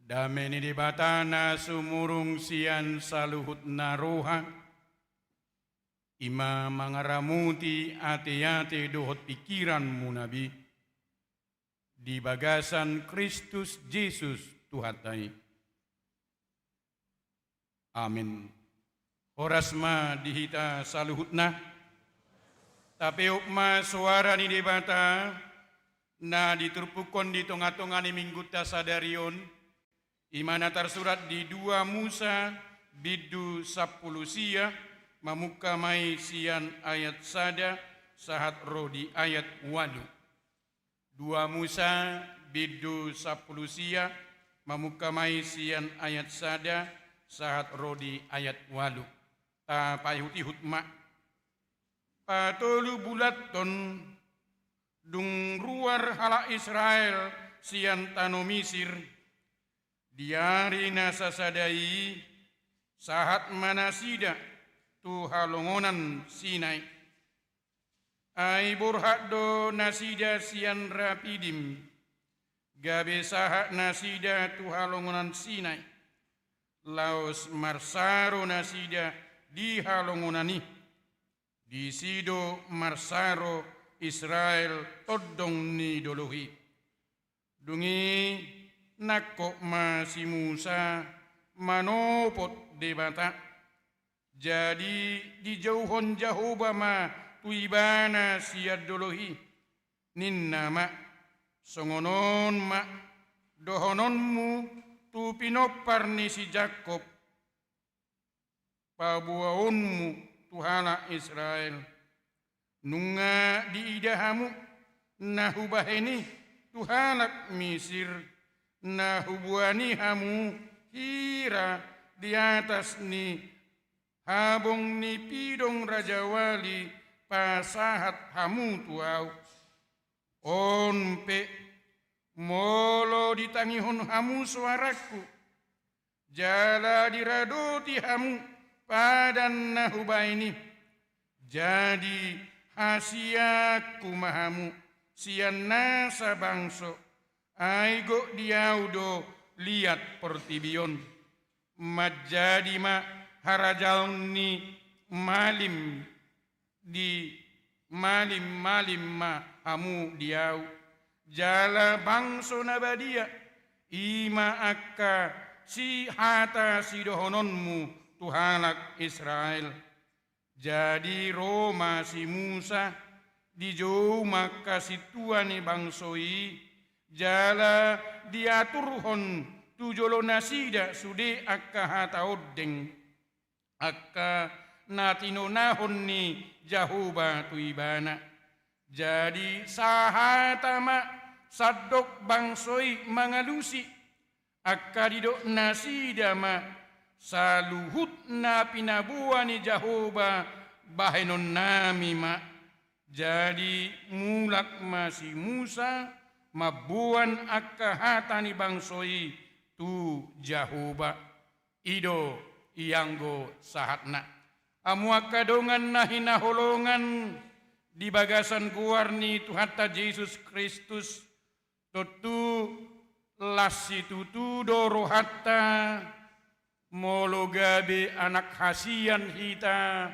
Dame ni Debata na sumurung sian saluhutna roha, i ma mangaramoti ateate dohot pingkiranmuna be di bagasan Kristus Jesus Tuhanta i. Amen. Horas ma di hita saluhutna. Tapeop ma soara ni Debata na diturpukhon di tongatonga ni Minggunta sadari on, i ma na tarsurat di dua Musa bindu sampulu sia, mamungka ma i sian ayat sada sahat ro di ayat ualu. Dua Musa bindu sampulu sia, mamungka ma i sian ayat sada sahat ro di ayat ualu. Tapaihutihut ma. Patolu bulan on dung ruar halak Israel sian tano Misir, di ari na sasada i sahat ma nasida tu halongonan Sinai. Ai borhat do nasida sian Rapidim, gabe sahat nasida tu halongonan Sinai, laos marsaro nasida di halongonan i. Disi do marsaro Israel tondong ni dolok i. Dung i nangkok ma si Musa manopot Debata. Jadi dijouhon Jahowa ma tu ibana sian dolok i. Ninna ma, songon on ma dohononmu tu pinompar ni si Jakkob, paboaonmu tu halak Israel. Nunga diida hamu na hubahen i tu halak Misir, na huboan i hamu hira di atas ni habong ni pidong rajawali pasahat hamu tu ahu. On pe, molo ditangihon hamu soarangku, jala diradoti hamu padan na hubahen i, jadi hasianku ma hamu sian nasa bangso, ai gok di ahu do liat portibi on. Manjadi ma harajaon ni malim di malim-malim ma hamu di ahu, jala bangso na badia, i ma angka si hata sidohononmu tu halak Israel. Jadi ro ma si Musa, dijou ma angka sintua ni bangso i, jala diaturhon tu jolo nasida sude angka hata ondeng, angka na tinonahon ni Jahowa tu ibana. Jadi sahata ma sandok bangso i mangalusi, angka didok nasida ma, saluhut na pinaboa ni Jahowa bahenonnami ma. Jadi mulak ma si Musa mamboan angka hata ni bangso i tu Jahowa. I do ianggo sahatna. Hamu angka dongan na hinaholongan di bagasan goar ni Tuhanta Jesus Kristus, tontu las situtu do rohanta, molo gabe anak hasian hita,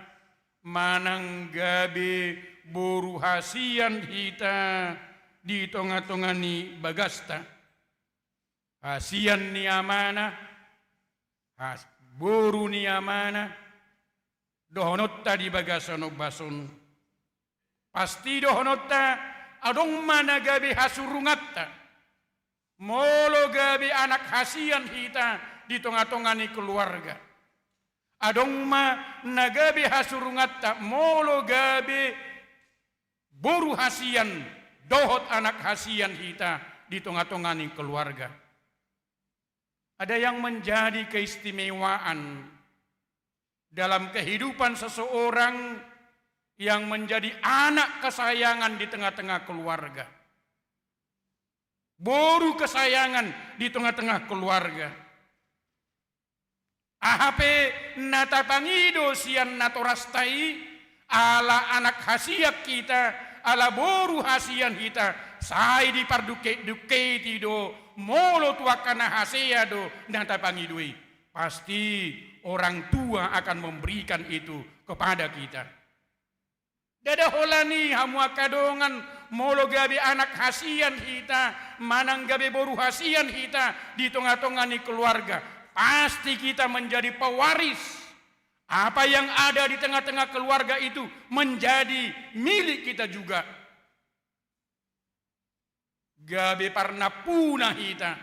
manang gabe boru hasian hita di tongatonga ni bagasta. Hasian ni amana, has-, boru ni amana, dohononta di bagasan ombas on. Pasti dohononta adong ma na gabe hasurunganta, molo gabe anak hasian hita di tonga-tonga ni keluarga. Adong ma na gabe hasurunganta, molo gabe boru hasian dohot anak hasian hita di tonga-tonga ni keluarga. Ada yang menjadi keistimewaan dalam kehidupan seseorang yang menjadi anak kesayangan di tengah-tengah keluarga. Boru kesayangan di tengah-tengah keluarga. Aha pe na tapangido sian natorasta i, ala anak hasian hita, ala boru hasian hita, sai dipardungke-dungketi do, molo tu angka na hasea do na tapangido i. Pasti orang tua akan memberikan itu kepada kita. Ndada holan i hamu angka dongan, molo gabe anak hasian hita, manang gabe boru hasian hita di tonga-tonga ni keluarga, pasti kita menjadi pewaris. Apa yang ada di tengah-tengah keluarga itu menjadi milik kita juga. Gabe parnampuna hita.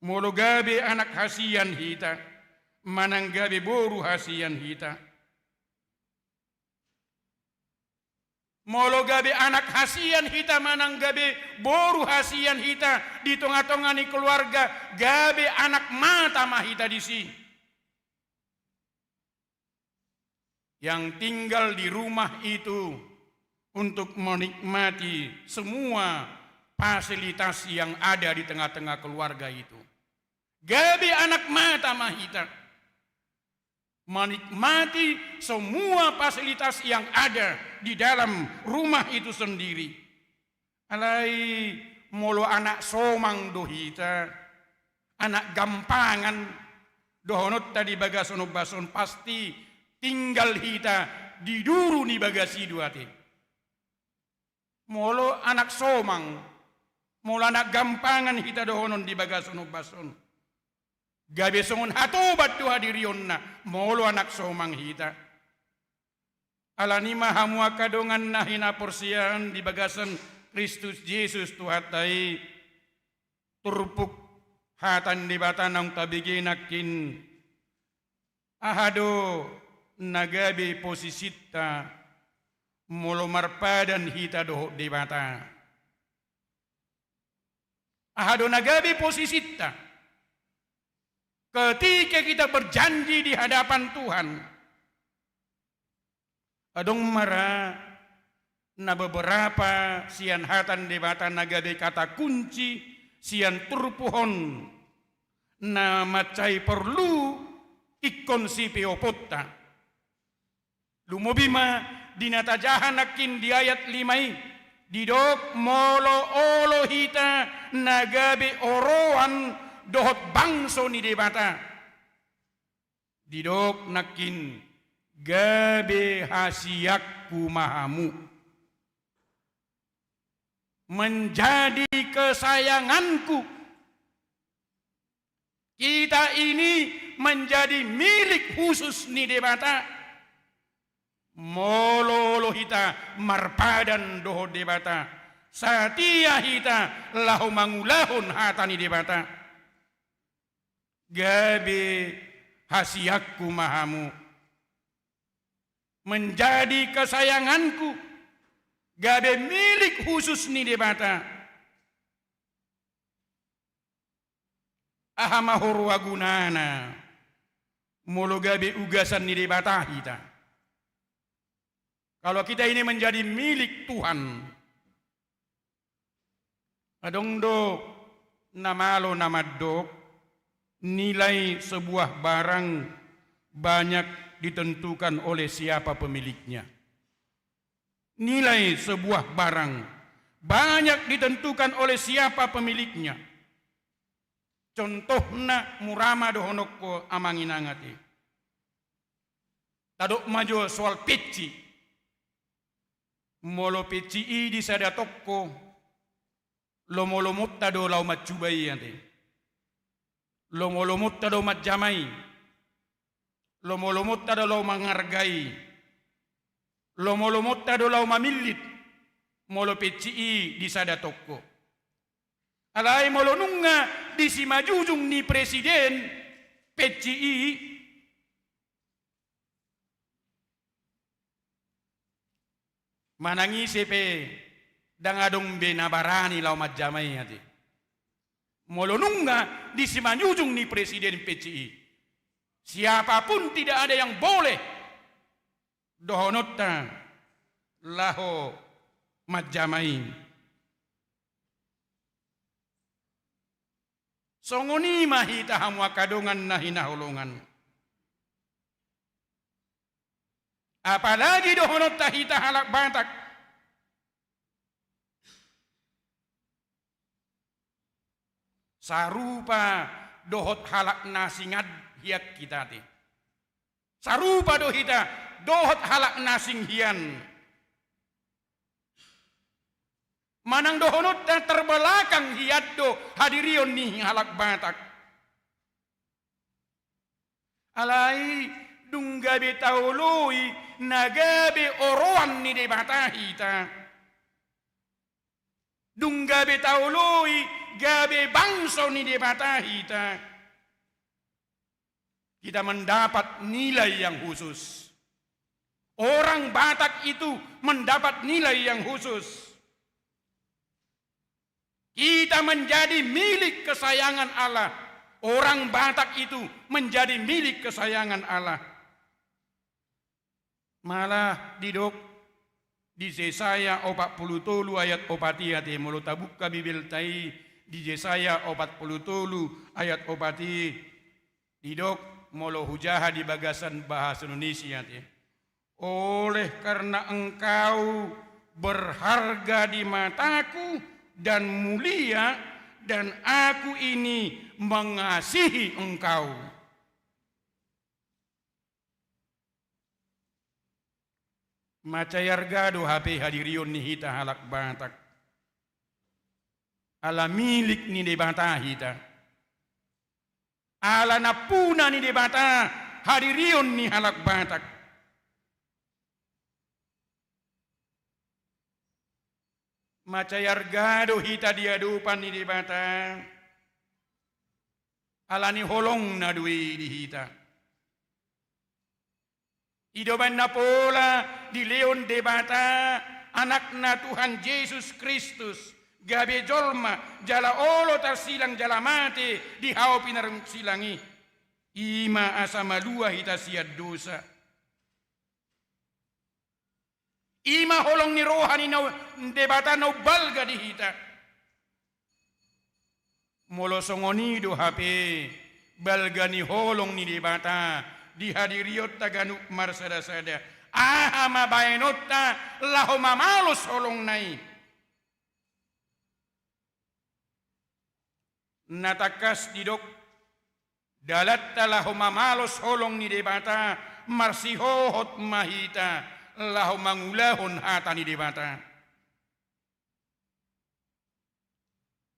Molo gabe anak hasian hita, manang gabe boru hasian hita. Molo gabe anak hasian hita, manang gabe boru hasian hita di tonga-tonga ni keluarga, gabe anak mata ma hita disi. Yang tinggal di rumah itu untuk menikmati semua fasilitas yang ada di tengah-tengah keluarga itu. Gabe anak mata ma hita. Menikmati semua fasilitas yang ada di dalam rumah itu sendiri. Alai molo anak somang do hita, anak gampangan, dohononta di bagasan ombas on, pasti tinggal hita di duru ni bagas i do ate. Molo anak somang, molo anak gampangan hita dohonon di bagasan ombas on, gabe songon hatoban do hadirionna, molo anak somang hita. Alani i ma hamu angka dongan na hinaporseaon di bagasan Kristus Jesus Tuhanta i, turpuk hata ni Debata naung tabege nangkin, aha do na gabe posisinta molo marpadan hita dohot Debata? Aha do na gabe posisinta ketika kita berjanji di hadapan Tuhan? Adong ma ra na beberapa sian hata ni Debata na gabe kata kunci sian turpuk on na mansai porlu ingkon sipeoponta. Lumobi ma di na tajaha nangkin di ayat lima i, didok molo olo hita na gabe oroan dohot bangso ni Debata. Didok nangkin, gabe hasianku ma hamu. Menjadi kesayanganku. Kita ini menjadi milik khusus ni Debata. Molo olo hita marpadan dohot Debata, satia hita laho mangulahon hata ni Debata. Gabe hasianku ma hamu. Menjadi kesayanganku, gabe milik khusus ni Debata. Aha ma huroha gunana molo gabe ugasan ni Debata hita? Kalau kita ini menjadi milik Tuhan, adong do na malo na mandok, nilai sebuah barang banyak ditentukan oleh siapa pemiliknya. Nilai sebuah barang banyak ditentukan oleh siapa pemiliknya. Contohna, mura ma dohononku amang inang ate. Tadok ma jo soal peci. Molo peci i di sada toko, lomo-lomonta do laho mancuba i ate. Lomolomonta do manjamai, lomolomonta do laho mangargai, lomolomonta do laho mamillit, molo pensi i di sada tongko. Alai molo nunga di simanjujung ni presiden pensi i, manang ise pe ndang adong be na barani laho manjamai ate. Molo nunga di simanjujung ni presiden pensi i, siapapun tidak ada yang boleh dohononta laho manjamai. Songon i ma hita hamu angka dongan na hinaholongan. Apalagi dohononta hita halak Batak. Sarupa dohot halak na singkat hian hita ate. Sarupa do hita dohot halak na singhian. Manang dohononta terbelakang hian do hadirion ni halak Batak. Alai dung gabe taoloi na gabe oroan ni Debata hita. Dung gabe taoloi gabe bangso ni Debata hita. Kita mendapat nilai yang khusus. Orang Batak itu mendapat nilai yang khusus. Kita menjadi milik kesayangan Allah. Orang Batak itu menjadi milik kesayangan Allah. Malah didok di Jesaya opat pulu tolu ayat opat i ate, molo tabuka Bibelta i di Jesaya opat pulu tolu ayat opat i, didok molo hujaha di bagasan bahasa Indonesia ate. Oleh karena engkau berharga di mataku dan mulia, dan aku ini mengasihi engkau. Mansai arga do hape hadirion ni hita halak Batak. Ala milik ni Debata hita. Ala nampuna ni Debata hadirion ni halak Batak. Mansai arga do hita di adopan ni Debata. Ala ni holongna do i di hita. I do umbahen na pola dilehon Debata Anakna Tuhan Jesus Kristus gabe jolma jala olo tarsilang jala mate di hau pinarsilang i. I ma asa malua hita sian dosa. I ma holong ni roha ni na, Debata na umbalga di hita. Molo songon i do hape balga ni holong ni Debata di hadirionta ganup marsadasada, aha ma baenonta laho mamalos holongna i? Na tangkas didok, dalanta laho mamalos holong ni Debata, marsihohot ma hita laho mangulahon hata ni Debata.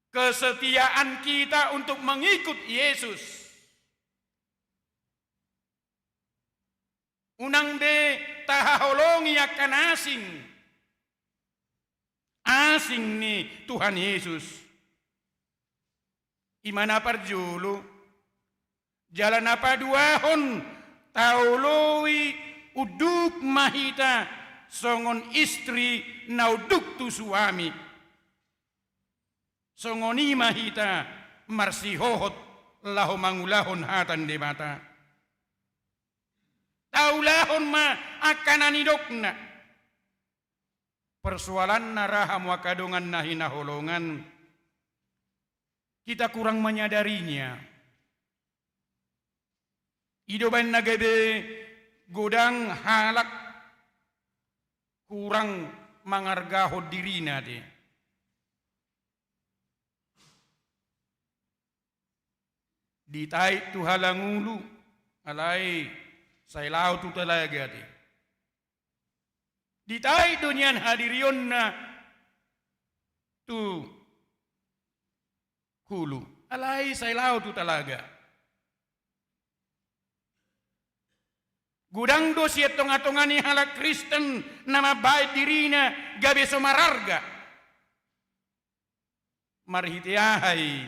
Kesetiaan kita untuk mengikut Yesus. Unang be tahaholongi angka na asing. Asing ni Tuhan Yesus. I ma na parjolo. Jala na paduahon, taoloi unduk ma hita songon istri na unduk tu suami. Songon i ma hita marsihohot laho mangulahon hata ni Debata. Taulahon ma angka na nidokna. Persoalanna ra hamu angka dongan na hinaholongan, kita kurang menyadarinya. I do umbahen na gabe godang halak kurang mangargahon dirina ate. Ditait tu halangulu, alai sai laho tu talaga ate. Ditait do nian hadirionna tu hulu, alai sai laho tu talaga. Godang do sian tongatonga ni halak Kristen na mambahen dirina gabe so mararga. Marhite aha i?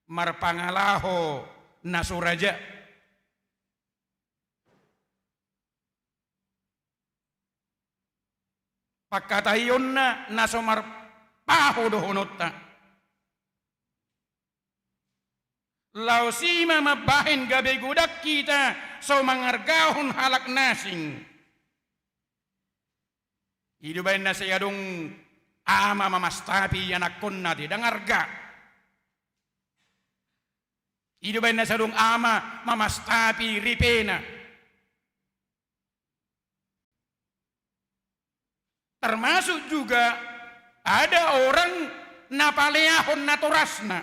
Marpangalaho na so raja. Pangkataionna na so marpaho dohononta. Laos i ma mambahen gabe godang hita so mangargahon halak na asing. I do umbahen na sai adong ama mamastapi anakkonna, te, ndang arga. I do umbahen na sai adong ama mamastapi ripena. Termasuk juga ada orang na paleahon natorasna,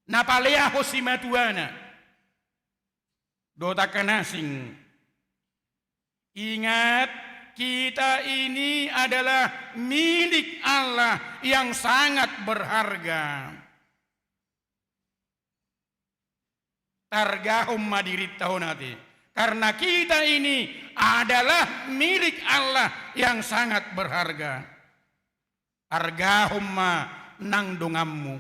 na paleahon simatuana dohot angka na asing. Ingat, kita ini adalah milik Allah yang sangat berharga. Targahon ma dirinta on, ate. Karena kita ini adalah milik Allah yang sangat berharga. Argahon ma nang donganmu.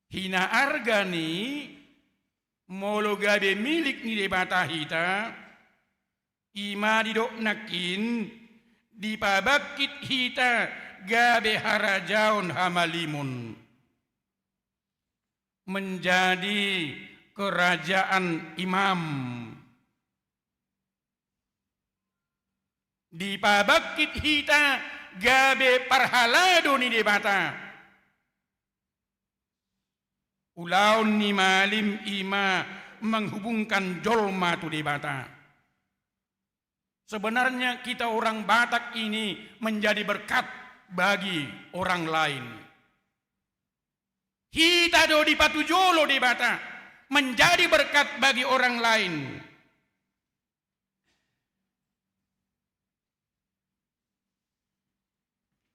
Hinaarga ni, molo gabe milik ni Debata hita, i ma didok nangkin, dipabangkit hita gabe harajaon hamalimon, menjadi kerajaan imam. Dipabangkit hita gabe parhalado ni Debata. Ulaon ni malim i ma menghubungkan jolma tu Debata. Sebenarnya kita orang Batak ini menjadi berkat bagi orang lain. Hita do dipatujolo Debata menjadi berkat bagi orang lain.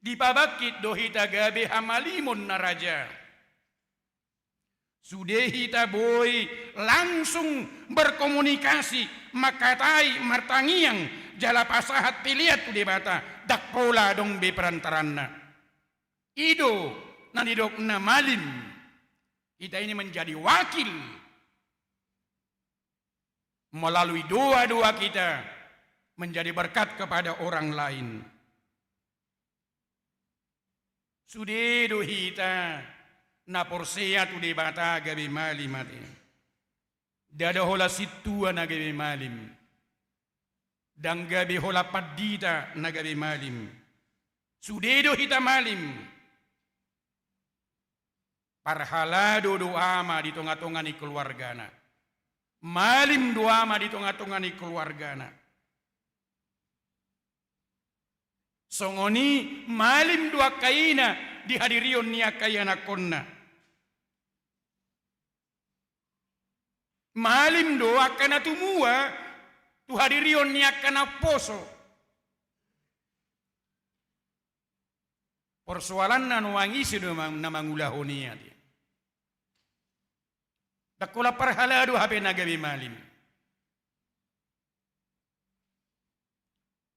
Dipabangkit do hita gabe hamalimon na raja. Sude hita boi langsung berkomunikasi, mangkatai, martangiang, jala pasahat pelean tu Debata, ndang pola adong be perantaranna. I do na nidok na malim. Kita ini menjadi wakil. Melalui doa-doa kita menjadi berkat kepada orang lain. Sude do hita na porsea tu Debata gabe malim, ate. Ndada holan sintua na gabe malim. Ndang gabe holan pandita na gabe malim. Sude do hita malim. Parhalado do ama di tongatonga ni keluargana. Malim do ama di tongatonga ni keluargana. Songon i malim do angka ina di hadirion ni angka ianakkonna. Malim do angka na tumua tu hadirion ni angka na poso. Persoalanna nuaeng ise do mang-, na mangulahon i, ate. Ndang holan parhalado hape na gabe malim.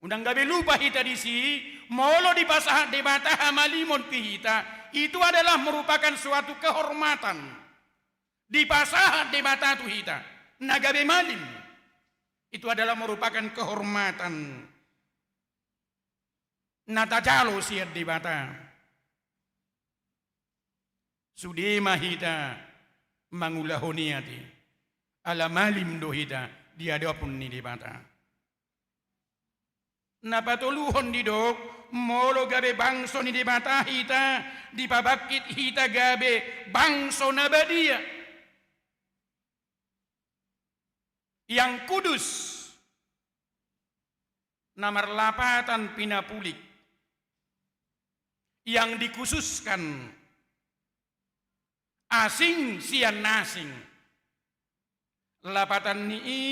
Unang gabe lupa hita disi, molo dipasahat Debata hamalimon tu hita, itu adalah merupakan suatu kehormatan. Dipasahat Debata tu hita na gabe malim, itu adalah merupakan kehormatan na tajalo sian Debata. Sude ma hita mangulahon i, ate. Ala malim do hita di adopon ni Debata. Na patoluhon didok, molo gabe bangso ni Debata hita, dipabangkit hita gabe bangso na badia. Yang kudus, na marlapatan pinapulik, yang dikhususkan, asing sian na asing. Lapatan ni i,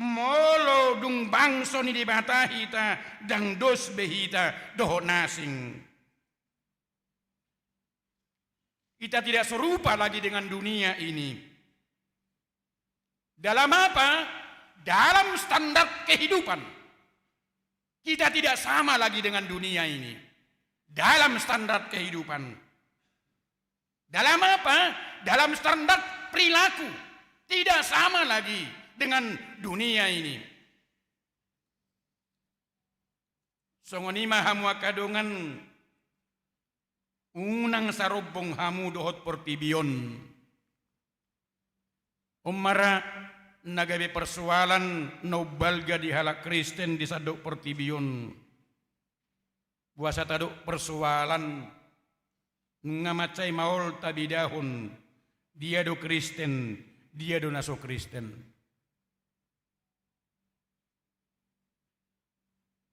molo dung bangso ni Debata hita, ndang dos be hita dohot na asing. Kita tidak serupa lagi dengan dunia ini. Dalam apa? Dalam standar kehidupan. Kita tidak sama lagi dengan dunia ini. Dalam standar kehidupan. Dalam apa? Dalam standar perilaku. Tidak sama lagi dengan dunia ini. Songon i ma hamu angka dongan, unang sarombong hamu dohot portibi on. On ma ra na gabe persoalan na umbalga di halak Kristen di sandok portibi on. Boasa tadok persoalan, nunga mansai maol tabedahon, dia do Kristen, dia do na so Kristen.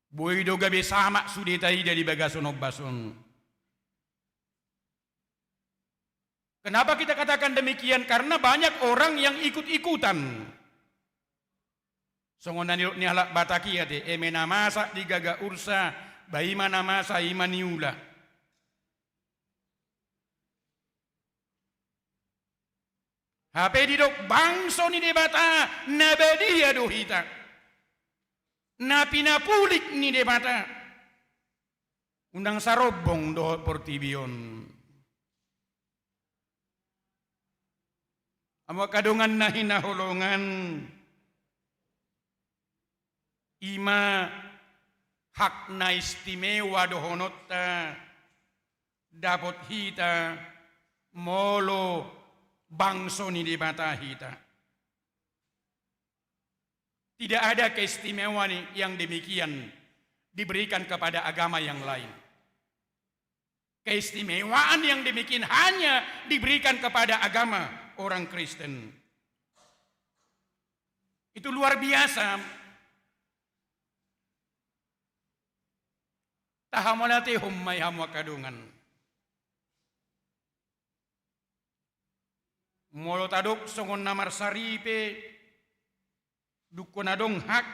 Boi do gabe samak sude taida di bagasan ombas on. Kenapa kita katakan demikian? Karena banyak orang yang ikut-ikutan. Songon na nidok ni halak Batak i ate, eme na masa di gaga ursa, ba i ma na masa i ma niula. Hape didok bangso ni Debata na badia do hita, na pinapulik ni Debata. Unang sarombong dohot portibi on. Hamu angka dongan na hinaholongan, i ma hak na istimewa dohononta dapot hita molo bangso ni Debata hita. Tidak ada keistimewaan yang demikian diberikan kepada agama yang lain. Keistimewaan yang demikian hanya diberikan kepada agama orang Kristen. Itu luar biasa. Tahamauliatehon ma i hamu angka dongan. Molo tadok songon na marsaripe, dungkon adong hak,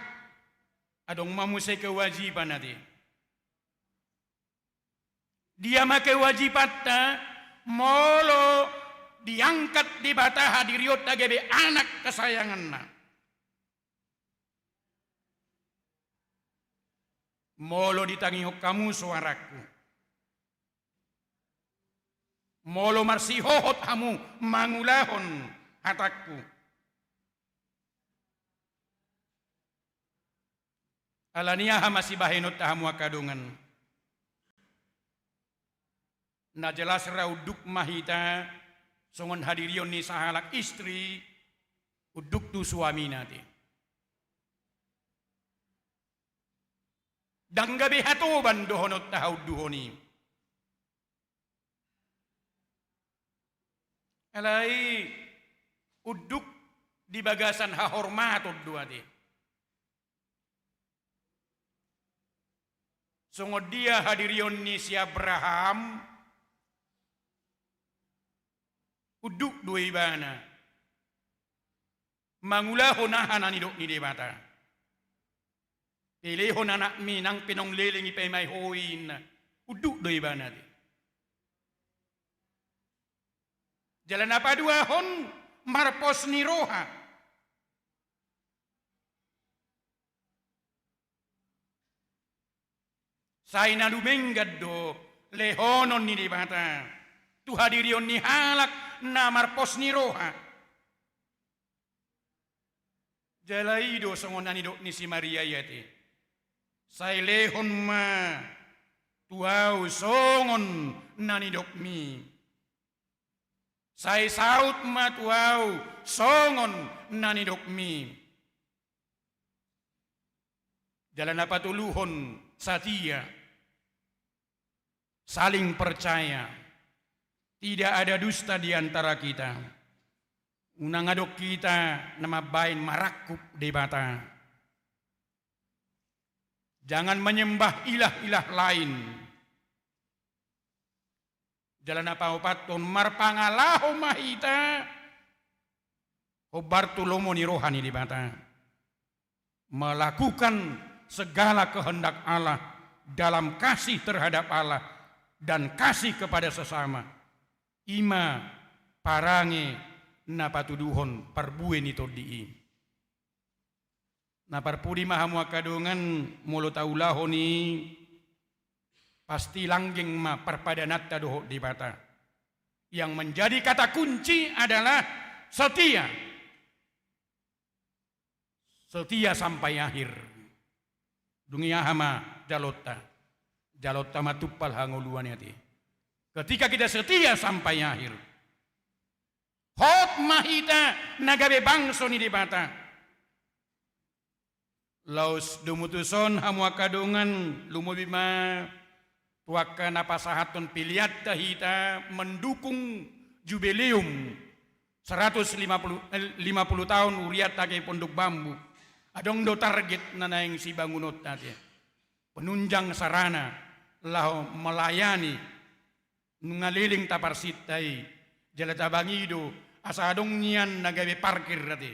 adong ma muse kewajiban ate. Dia ma kewajibanta molo diangkat Debata hadirionta gabe anak kesayanganna? Molo ditangihon hamu soarangku, molo marsihohot hamu mangulahon hatangku, ala ni aha ma sibahenonta hamu angka dongan? Na jelas ra unduk ma hita songon hadirion ni sahalak istri unduk tu suamina ate. Ndang gabe hatoban dohononta haunduhon i. Alai unduk di bagasan hahormaton do ate. Songon dia hadirion ni si Abraham, unduk do ibana mangulahon aha na nidok ni Debata. Pelehon anakmi, nang pe naung leleng i paima i ho i, ninna. Unduk do ibana ate. Jala na paduahon, marpos ni roha. Sai na dumenggan do lehonon ni Debata tu hadirion ni halak na marpos ni roha. Jala i do songon na nidok ni si Maria i ate. Sai lehon ma tu ahu songon na nidokmi. Sai saut ma tu ahu songon na nidokmi. Jala na patoluhon, satia. Saling percaya. Tidak ada dusta di antara kita. Unang adong hita na mambahen marangkup Debata. Jangan menyembah ilah-ilah lain. Jala na paopathon, marpangalaho ma hita hombar tu lomo ni roha ni Debata. Melakukan segala kehendak Allah dalam kasih terhadap Allah dan kasih kepada sesama. I ma parange na patuduhon parbue ni tondi i. Na parpudi ma hamu angka dongan, molo taulahon i, pasti langgeng ma parpadananta dohot Debata. Yang menjadi kata kunci adalah setia. Setia sampai akhir. Dung i aha ma jalonta? Jalonta ma tumpal hangoluan i ate. Ketika kita setia sampai akhir, hot ma hita na gabe bangso ni Debata. Laos domu tuson hamu angka dongan, lumobi ma tu angka na pasahathon peleanta hita mendukung jubileum seratus lima puluh, eh, lima puluh tahun hurianta ate Pondok Bambu. Adong do target na naeng sibangunonta ate. Penunjang sarana laho melayani. Nunga leleng taparsinta i, jala tabangi do asa adong nian na gabe parkir ate.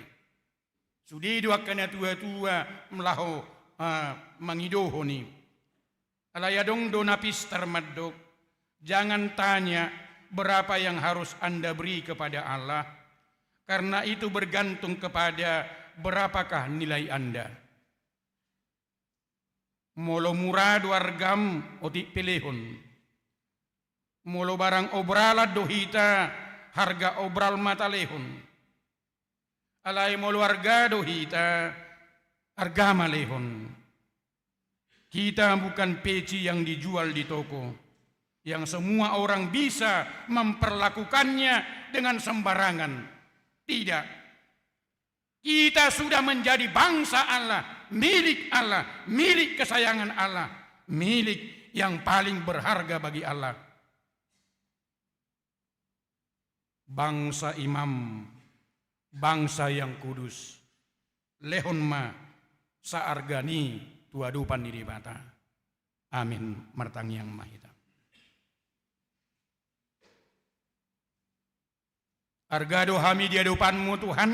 Sude do angka na tua-tua laho, ah, mangidohon i. Alai adong do na pistar mandok, jangan tanya berapa yang harus Anda beri kepada Allah, karena itu bergantung kepada berapakah nilai Anda. Molo mura do argam, otik pe lehon. Molo barang obralan do hita, harga obral ma talehon. Alai molo arga do hita, arga ma lehon. Kita bukan peci yang dijual di toko, yang semua orang bisa memperlakukannya dengan sembarangan. Tidak. Kita sudah menjadi bangsa Allah, milik Allah, milik kesayangan Allah, milik yang paling berharga bagi Allah. Bangsa imam, bangsa yang kudus, lehon ma saargana i tu adopan ni Debata. Amin. Martangiang ma hita. Arga do hami di adopanmu, Tuhan,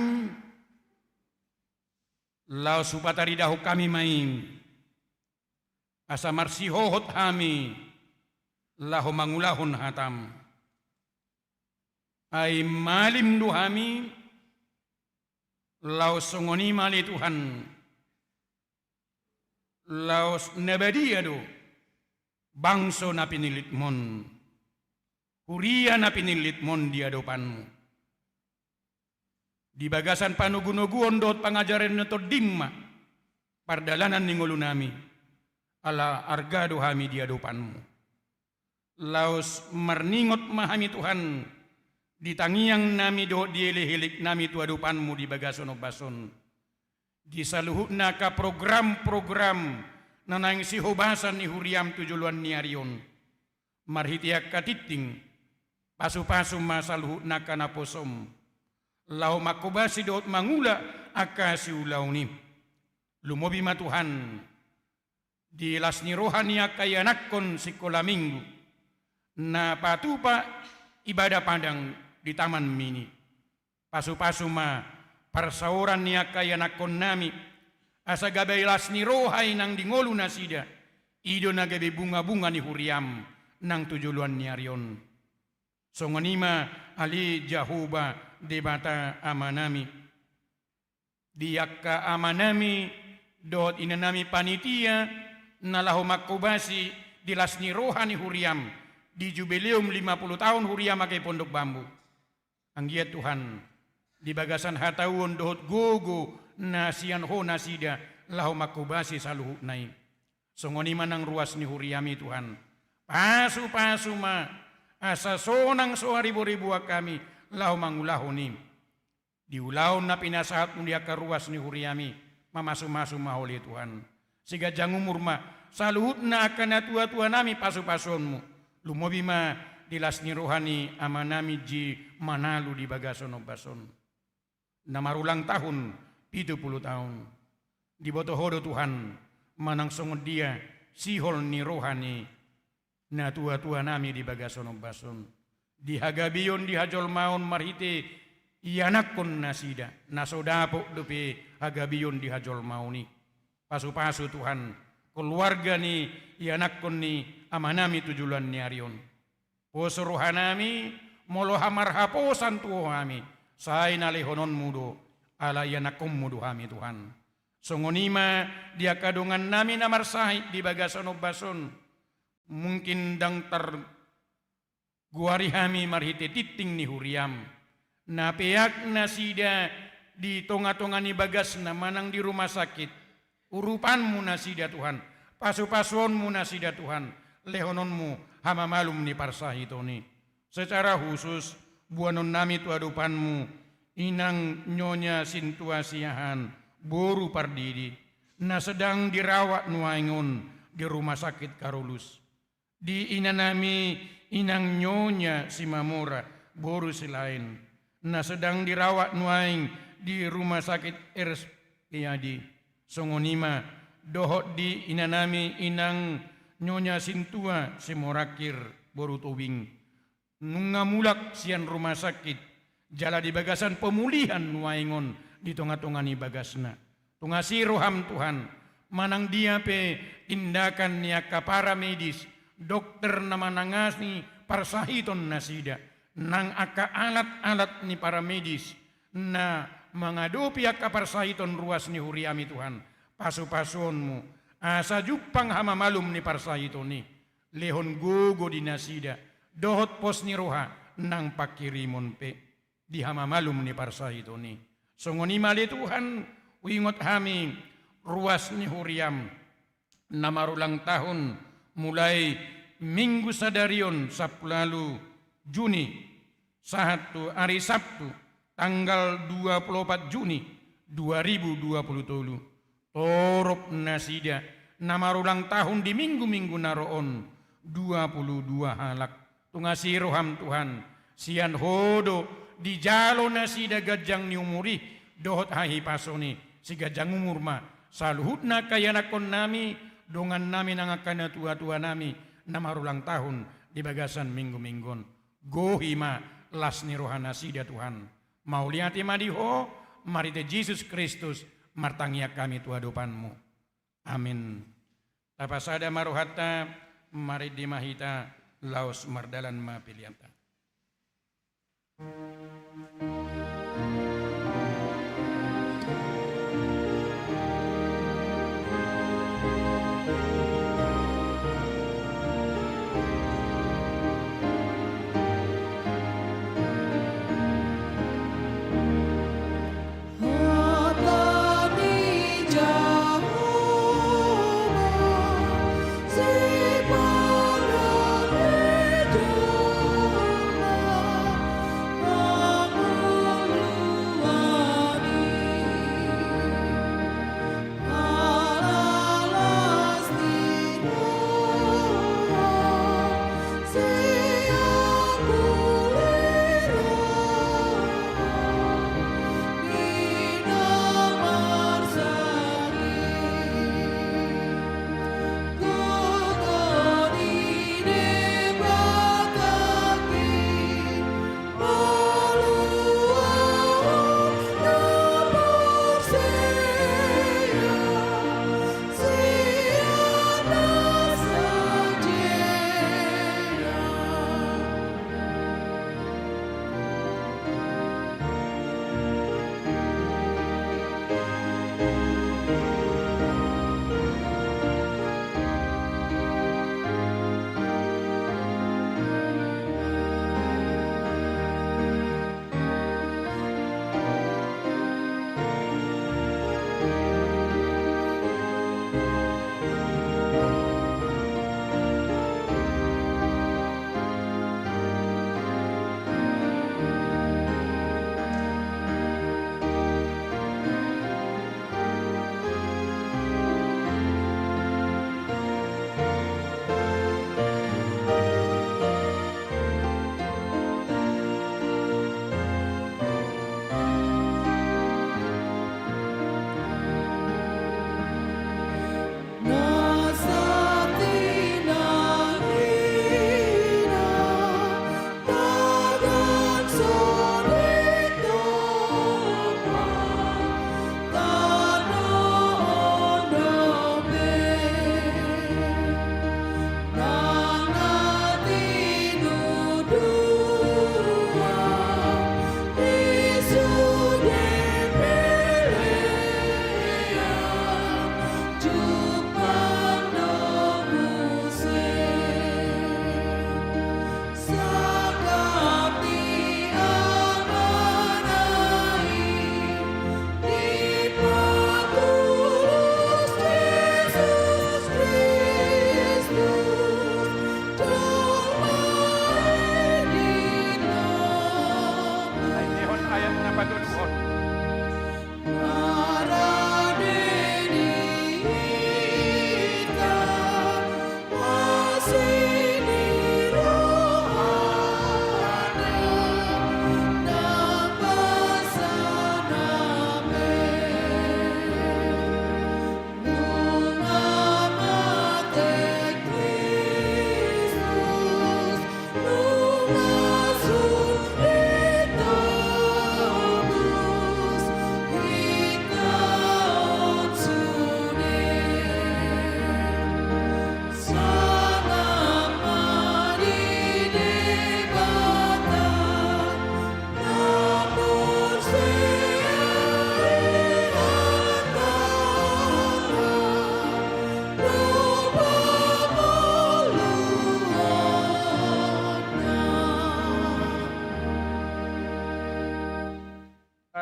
laos hupataridahon hami ma i, asa marsihohot hami laho mangulahon hatam. Ai malim do hami, laos songon i ma ale Tuhan, laos na badia do bangso na pinillitmon, huria na pinillitmon di adopanmu. Di bagasan panogunoguon dohot pangajaran ni tondim ma pardalanan ni ngolunami, ala arga do hami di adopanmu. Laos marningot ma hami, Tuhan, di tangiangnami dohot di elekeleknami tu adopanmu di bagasan ombas on. Di saluhutna angka program-program na naeng sihobasan ni huriam tu joloan ni ari on. Marhite angka tingting, pasupasu ma saluhutna angka naposom, laho manghobasi dohot mangula angka siulaon i. Lumobi ma, Tuhan, di las ni roha ni angka ianakhon sikola minggu, na patupa ibadah padang di Taman Mini. Pasupasu ma parsaoran ni angka ianakhonnami, asa gabe las ni roha i nang di ngolu nasida, i do na gabe bungabunga ni huriam nang tu joloan ni ari on. Songon i ma ale Jahowa Debata Amanami. Di angka amanami dohot inanami panitia na laho manghobasi di las ni roha ni huriam di jubileum lima puluh tahun huriam ate Pondok Bambu. Anggiat Tuhan, di bagasan hatauon dohot gogo na sian Ho nasida laho manghobasi saluhutna i. Songon i ma nang ruas ni huriami, Tuhan. Pasupasu ma, asa sonang so hariboriboan hami laho mangulahon i. Di ulaon na pinasahatmu di angka ruas ni huriami, mamasumasu ma Ho ale Tuhan. Siganjang umur ma saluhutna angka natuatuanami pasupasuonmu. Lumobi ma di las ni roha ni amanami J. Manalu di bagasan ombas on, na marulang tahun pitu pulu tahun. Diboto Ho do, Tuhan, manang songon dia sihol ni roha ni natuatuanami di bagasan ombas on. Di hagabeon di hajolmaon marhite ianakhon nasida, na so dapot dope hagabeon di hajolmaon i. Pasupasu, Tuhan, keluarga ni ianakhon ni amanami tu joloan ni ari on. Poso rohanami, molo hamarhaposan tu Ho hami, sai na lehononmu do, ala ianakkonmu do hami Tuhan. Songon i ma di angka dongannami na marsahit di bagasan ombas on, mungkin ndang tar goari hami marhite tingting ni huriam. Na peak nasida di tongatonga ni bagasna manang di rumah sakit, urupanmu nasida Tuhan, pasupasuonmu nasida Tuhan, lehononmu hamamalum ni parsahiton i. Secara khusus, boanonnami tu adopanmu, inang Nyonya Sintua Siahaan, boru Pardidi, na sedang dirawat nuaeng on di rumah sakit Karolus. Di inanami inang Nyonya Simamora, boru Silaen, na sedang dirawat nuaeng di rumah sakit R S P A D. Songon i ma dohot di inanami inang Nyonya Sintua Simorangkir, boru Tobing, nunga mulak sian rumah sakit, jala di bagasan pemulihan nuaeng on di tongatonga ni bagasna. Tung asi roham Tuhan, manang dia pe tindakan ni angka para medis, dokter na manangani parsahiton nasida, nang angka alat-alat ni para medis, na mangadopi angka parsahiton ruas ni huriami Tuhan, pasupasuonmu, asa jumpang hamamalum ni parsahiton i, lehon gogo di nasida, dohot pos ni roha, nang pangkirimon pe, di hamamalum ni parsahiton i. Songon i ma ale Tuhan, huingot hami ruas ni huriam, na marulang tahun mulai Minggu sadari on sampulu ualu Juni, sahat tu ari Sabtu, tanggal dua puluh opat Juni dua ribu dua puluh tolu. Torop nasida na marulang tahun di minggu-minggu na ro on, dua puluh dua halak. Tung asi roham Tuhan, sian Ho do dijalo nasida ganjang ni umur i, dohot hahipason i, siganjang umur ma saluhutna angka ianakkonnami, dongannami nang angka natuatuanami, na marulang tahun di bagasan minggu-minggu on. Gohi ma las ni roha nasida Tuhan. Mauliate ma di Ho, marhite Jesus Kristus, martangiang hami tu adopanmu. Amin. Tapasada ma rohanta, marende ma hita, laos mardalan ma peleanta.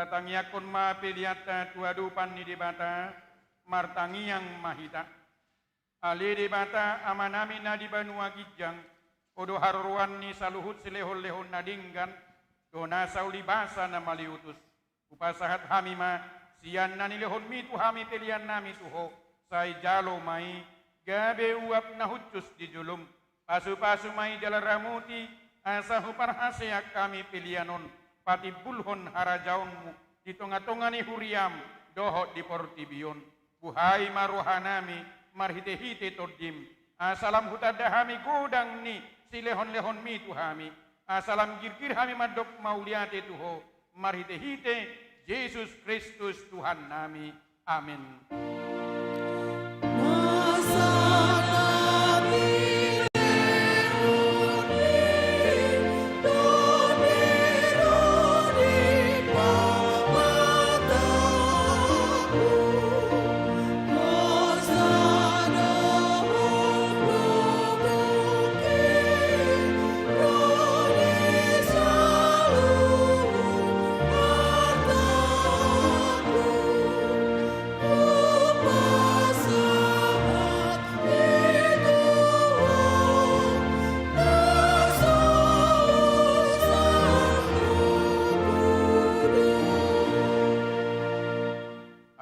Tangiangkon ma peleanta tu adopan ni Debata, martangiang ma hita. Ale Debata, Amanami na di banua ginjang, Ho do haroroan ni saluhut silehonlehon na denggan, dohot nasa ulibasa na maliutus. Hupasahat hami ma, sian na nilehonMi tu hami peleannami tu Ho, sai jalo ma i, gabe uap na hushus di jolom. Pasupasu ma i jala ramoti, asa huparhaseang hami pelean on patimbulhon harajaonMu di tongatonga ni huriaM dohot di portibi on. Buhai ma rohanami marhitehite TondiM, asa lam hutanda hami godang ni silehonlehonMi tu hami, asa lam girgir hami mandok mauliate tu Ho, marhitehite Jesus Kristus Tuhannami. Amen.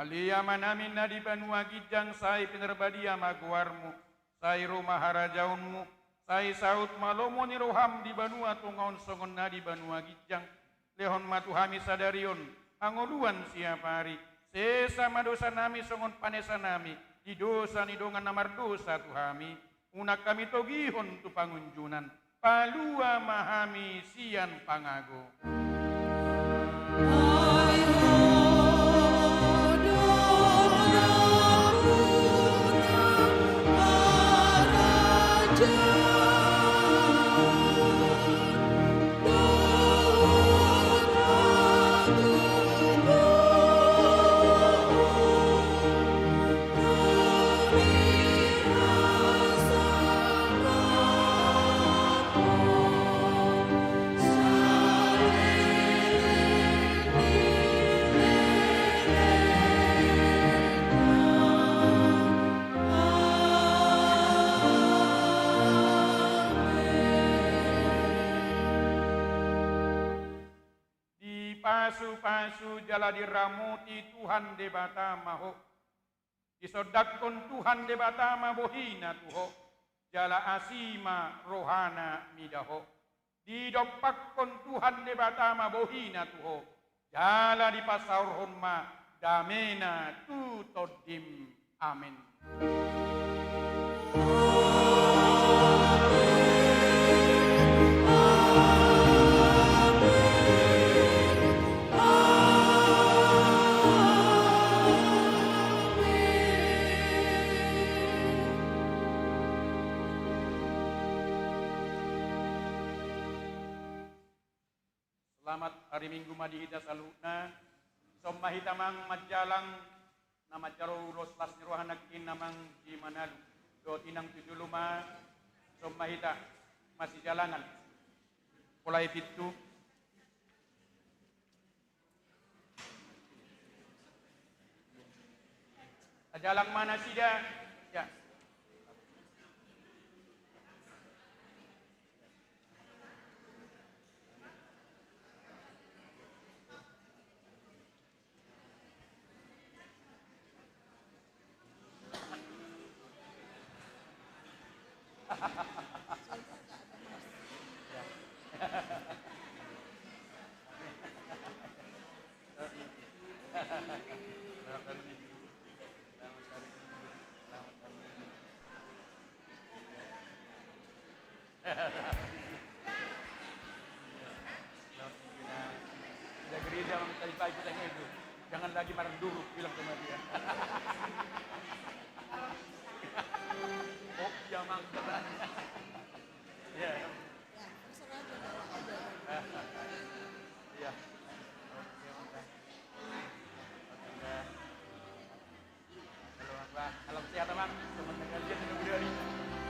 Ale Amanami na di banua ginjang, sai pinarbadia ma goarMu, sai ro ma harajaonMu, sai saut ma lomo ni rohaM di banua tonga on songon na di banua ginjang. Lehon ma tu hami sadari on hangoluan siapari. Sesa ma dosanami songon panesanami di dosa ni dongan na mardosa tu hami. Unang hami togihon tu pangunjunan. Palua ma hami sian pangago. Dipasupasu jala diramoti Tuhan Debata ma ho. Disondangkon Tuhan Debata ma bohiNa tu ho, jala asi ma rohaNa mida ho. Didompakkon Tuhan Debata ma bohiNa tu ho, jala dipasaorhon ma dameNa tu tondim. Amen. Selamat hari Minggu ma di hita saluhutna. Dison ma hita amang manjalang na manjalo ulos las ni roha nangkin amang di Manalu. Dohot inang tu jolo ma, dison ma hita masijalangan. Mulai pintu. Tajalang ma nasida. Ya. Sudah gereja, Bang, tadi pagi tanya itu. Jangan lagi maranduruk, bilang sama dia. Oh, iya, Mang, katanya. Iya. Iya. Oke, Mang. Oke. Halo, Bang. Salam sehat, Bang. Selamat tanggal lihat di negeri hari.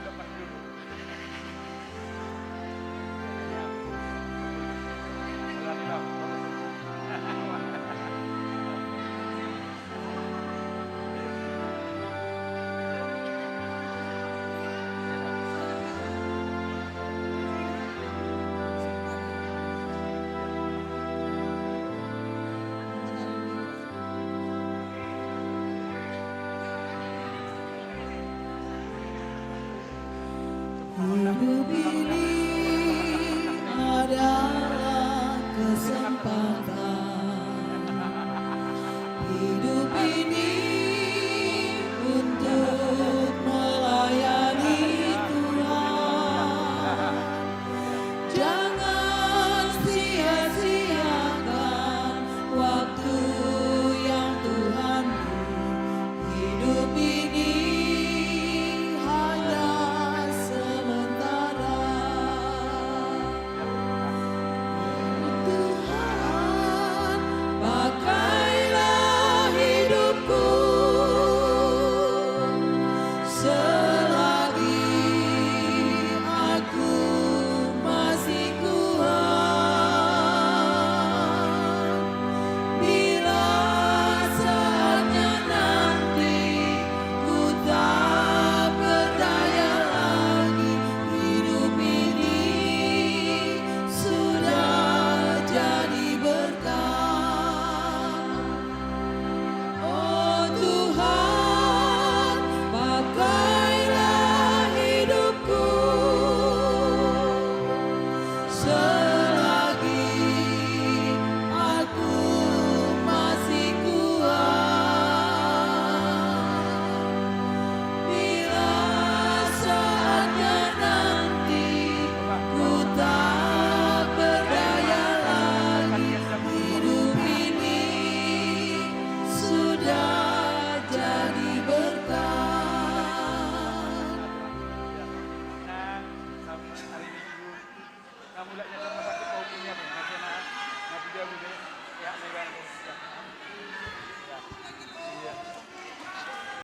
Lepas dulu. Ya. Halo, Bang. Hidup ini adalah kesempatan. Hidup ini